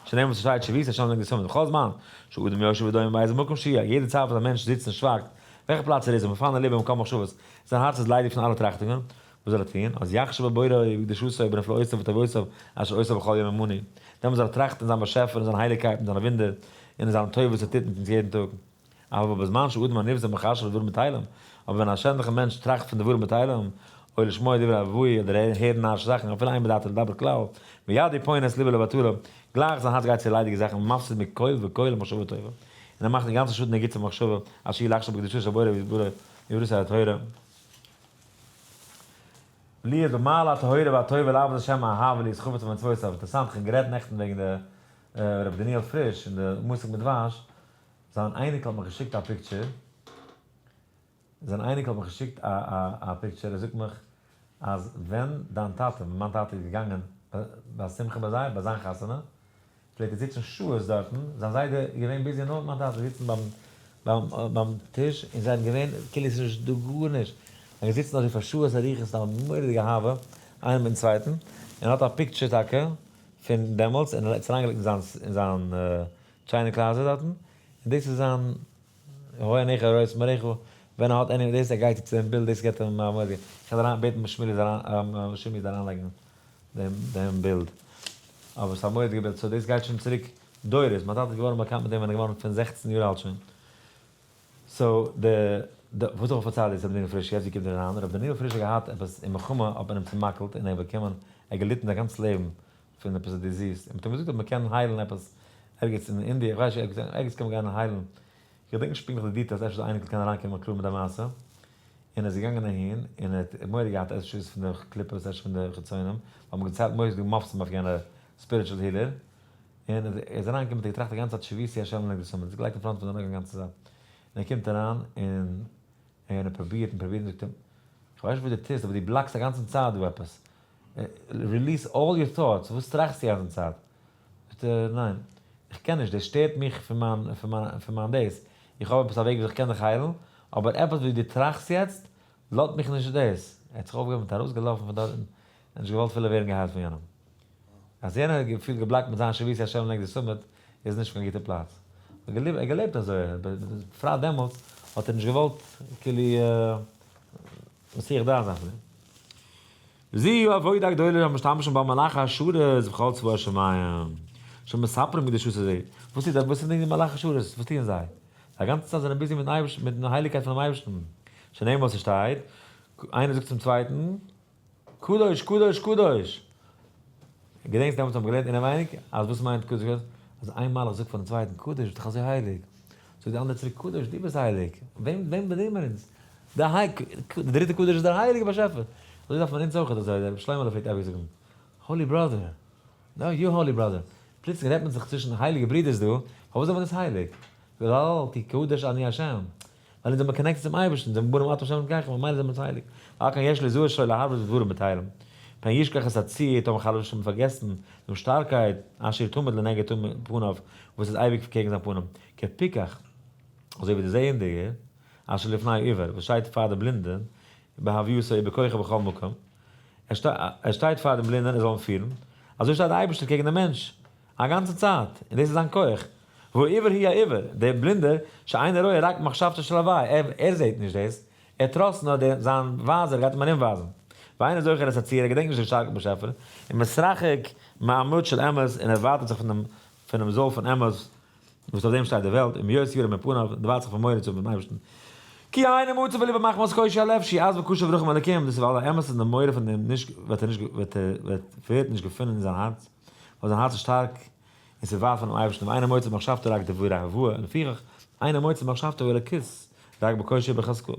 שנאמר וואס ס'שטייט שויתי השם לנגדי תמיד בכל זמן שאדם יושב ודומם באיזה מקום שיהיה, יעדע צייט וואס א מענטש זיצט און שווייגט, וועלכע פלאץ ער איז, ומפנה לבו מכל מחשבות, זיין הארץ איז ליידיג פון אלע טראכטונגען, וואס זאל ער טון? אז יחשוב בבוראו ובקדושתו ובנפלאותיו וטובותיו אשר עושה בכל יום עמנו, דעמאלט זאל ער טראכטן אין זיין באשעפער און זיין הייליגקייט און זיינע וואונדער און אין זיינע טובות וואס ער טוט מיט אונז יעדן טאג. אבל בזמן שאדם הנבזה מחשב לדברים בטלים, אבער ווען א שענדליכער מענטש טראכט פון דברים בטלים, או לשמוע דברי הבאי אדער הערן נארישע זאכן אפילו אין בדעתו לדבר כלל, מיד הוא פונה את לבו לבטלה, גלייך זיין הארץ גייט צו ליידיגע זאכן ומפסיד מכל וכל מחשבה טובה, און ער מאכט אינגאנצן שאדן די גוטע מחשבה, אשר היא לחשוב בקדושתו של בורא ויתברך ויבראת התורה. להיות במעלה הטהורה והטובה לעבוד השם מאהבה להיות חפץ במצוותיו, אינטערעסאנט, כ'האב גערעדט נעכטן וועגן די רבי דניאל פריש און די מתוק מדבש, זיין אייניקל האט מיך געשיקט א picture, זיין אייניקל האט מיך געשיקט א א picture, ער זאגט מיך אז ווען דיין טאטע, ווען מיין טאטע איז געגאנגען ביי א שמחה ביי זיי, ביי זיין חתונה, פלעגט ער זיצן שעות דארטן, זיין זיידע איז געווען busy נאר מיט מיין טאטע זיצן ביים ביים ביים טיש, און זיי זענען געווען כאילו עס איז נישט דא גארנישט, זיי זיצן אזוי פאר שעות אריכות א מורא'דיגע אהבה איינער מיטן צווייטן, און ער האט א picture טאקע פון דעמאלטס, און ער האט עס אריינגעלייגט אין זיין אין זיין china closet דארטן, און דאס איז זיין הוי עניך רואה את מראיך, ווען ער האט any דאס ער גייט צו דעם בילד דאס געבט אים א מורא'דיגע, איך וועל אריין בעטן שמואל זאל אריין שימי זאל אריינלייגן דעם דעם בילד, אבער ס'איז א מורא'דיגע בילד, so דאס גייט שוין צוריק דורות, מיין טאטע איז געווארן באקאנט מיט דעם ווען ער איז געווארן פון 16 יאר אלט שוין, so די די וואס איך האב פארציילט דאס רבי דניאל פריש יעצט ווי קומט ער אריין, רבי דניאל פריש האט געהאט עפעס אין מלחמה האט מען אים צומאקלט און ער האט באקומען ער האט געליטן זיין גאנץ לעבן פון עפעס א disease, און מ'האט אים געזאגט אז מ'קען היילן עפעס ערגעץ אין אינדיע, איך ווייס נישט, ערגעץ קען מען גיין היילן, איך געדענק נישט פונקטליך די details, אפשר די אייניקל קען אריינקומען קלאר מיט די מעשה, און ער איז געגאנגען אהין, און ער האט מורא געהאט אפשר איז פון די קליפות, אפשר פון די חיצונים, ווייל מ'האט געציילט מורא'דיג מופתים אויף יענע spiritual healer, און ער איז אריינגעקומען האט ער געטראכט די גאנצע צייט שויתי השם לנגדי תמיד, זיך געלייגט אין front פון זיין אויגן די גאנצע צייט, און ער קומט אריין און און ער פרובירט און פרובירט און זאגט אים, איך ווייס נישט וואס דו טוסט אבער דו בלאקסט א גאנצן צייט דא עפעס, release all your thoughts, וואס טראכסטו די גאנצע צייט? זאגט ער, ניין, איך קען נישט, דאס שטערט מיך פון מיין, פון מיין, פון מיין דאס, איך האב עפעס א וועג ווי איך קען דיך היילן, אבער עפעס ווי דו טראכסט יעצט, לאזט מיך נישט דאס. ער האט זיך אויפגעהויבן און ארויסגעלאפן פון דארט און נישט געוואלט אפילו ווערן געהיילט פון יענעם. אז יענער האט געפילט געבלאקט מיט זיין שויתי השם לנגדי תמיד, איז נישט קיין גוטע פלאץ. ער האט געלעבט אזוי, בפרט דעמאלטס האט ער נישט געוואלט כאילו מסיח דעת זיין פון אים. וזו העבודה הגדולה המשתמשים בה מלאכי השרת בכל צבא השמים, שמספרים קדושתו זה. וואס איז וואס זענען די מלאכי השרת? וואס טוען זיי? זיי גאנצע צייט זענען busy מיטן אייבערשטן, מיטן הייליגקייט פונעם אייבערשטן. שנאמר וואס עס שטייט, איינער זאגט צום צווייטן, קדוש קדוש קדוש! געדענקסט דעמאלטס האבן מיר געלערנט אינעווייניג אז וואס מיינט קדוש קדוש? אז איין מלאך זאגט פארן צווייטן קדוש ביסט דאך אזוי הייליג, זאגט די אנדערע צוריק קדוש דו ביסט הייליג, וועם וועם באדינען מיר אונז? די היי די דריטע קדוש איז דער הייליגער באשעפער, אזוי דארף מען אונז אויך, אזוי רבי שלמה'לע פלעגט אייביג זאגן, holy brother, no you holy brother. פלוצלינג רעדט מען זיך צווישן הייליגע ברידערס דא, פארוואס זענען מיר דאס הייליג? ווייל כי קדוש אני השם, ווייל אונז זעמיר connected צום אייבערשטן, זעמיר בנים אתם השם אלקיכם, ממילא זעמיר אונז הייליג. ועל כן יש לזהר שלא להרבות בדברים בטלים. פן ישכח את הצור, טאמער חס ושלום פארגעסן דעם שטארקייט, אשר תמיד לנגד פניו, וואס איז אייביג קעגן זיין פנים, כפיקח, אזוי ווי די זעענדיגער, אשר לפני עיוור, וואס שטייט פאר די בלינדע, בהוויותו ובכוחו בכל מקום, ער שטייט פאר דעם בלינדן ער זאל אים פירן, אזוי שטייט דער אייבערשטער קעגן דעם מענטש א גאנצע צייט, און דאס איז זיין כח, והעיוור הוא העיוור, דער בלינדער, שאינו רואה רק מחשבתו של הוי', ער זעט נישט דאס, ער trust נאר דער זיין ווייזער גייט אים ארומווייזן, ואינו זוכר את הצור, ער געדענקט נישט דעם שטארקן באשעפער, ומתרחק מעמוד של אמת, און ער ווייטערט זיך פונעם זויל פון אמת, וואס אויף דעם שטייט די וועלט, ומהיות ירא מפניו, דערווייט זיך פון מורא צו האבן פונעם אייבערשטן. כי אינו מצוי בלבו מחמת קושי הלב שהוא עז וקשה ורחום אלקים, דאס איז ווייל האמת איז די מורא פון דעם נישט וועט ער נישט וועט ער וועט ווערט נישט געפונען אין זיין הארץ, ווייל זיין הארץ איז שטארק און ס'איז ווייט פונעם אייבערשטן, ואינו מוצא במחשבתו רק דברי הבאי, לפיכך אינו מוצא במחשבתו אלוקות, רק בקושי ובחזקה.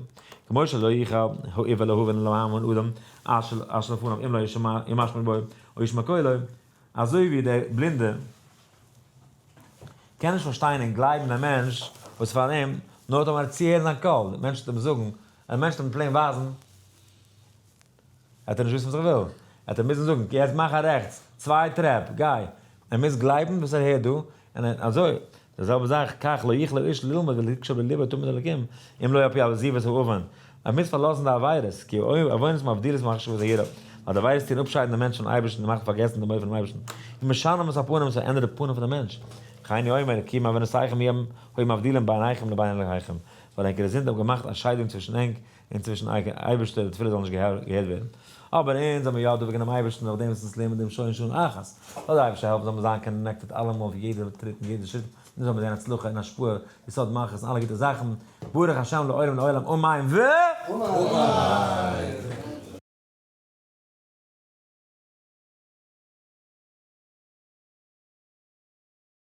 כמו שלא יוכל העיוור להבין ולהאמין אדם אשר לפניו אם לא ימשמש בו או ישמע קולו, אזוי ווי דער בלינדער קען נישט פארשטיין און גלייבן דעם מענטש וואס פאר אים, נאר טאמער ער צוהערן זיין קול, דער מענטש וועט אים זאגן, דער מענטש וועט אים plain ווייזן, וועט ער נישט וויסן וואס איך וויל, וועט ער מוזן זאגן, יעצט מאך א רעכטס, צוויי טרעפ, גיי, ער מוז גלייבן וואס ער הערט דא, און אזוי, די זעלבע זאך, כך לא יכלה איש ללמוד ולקשור בלבו תמיד אלקים, אם לא על פי עזיבת העוון. מען מוז פארלאזן די עבירות, כי העוונות מבדילות מחשבות היראה, ווייל די עבירות טוען אפשיידן דעם מענטש פון אייבערשטן און מאכן פארגעסן די מורא פונעם אייבערשטן, ומשנים את הפנים, עס פארענדערט די פנים פון דעם מענטש. כן הוא אומר, כי עוונותיכם היו מבדילים ביניכם לבין אלקיכם, ווייל ענקערע זינד האבן געמאכט א שיידונג צווישן ענק און צווישן אייער אייבערשטער, די תפילה זאל נישט געהערט ווערן. אבער אונז האבן יא דבוק אינעם אייבערשטן דורך דעם וואס אונז לערנען דעם שעה און שעה אחת. זאל דער אייבערשטער העלפן זאל מען זיין connected אלעמאל אויף יעדע טריט און יעדע שריט, און זאל מען זען הצלחה און השפעה, יסוד מלכות און אלע גוטע זאכן, ברוך השם לעולם לעולם אמן ו.
אמן!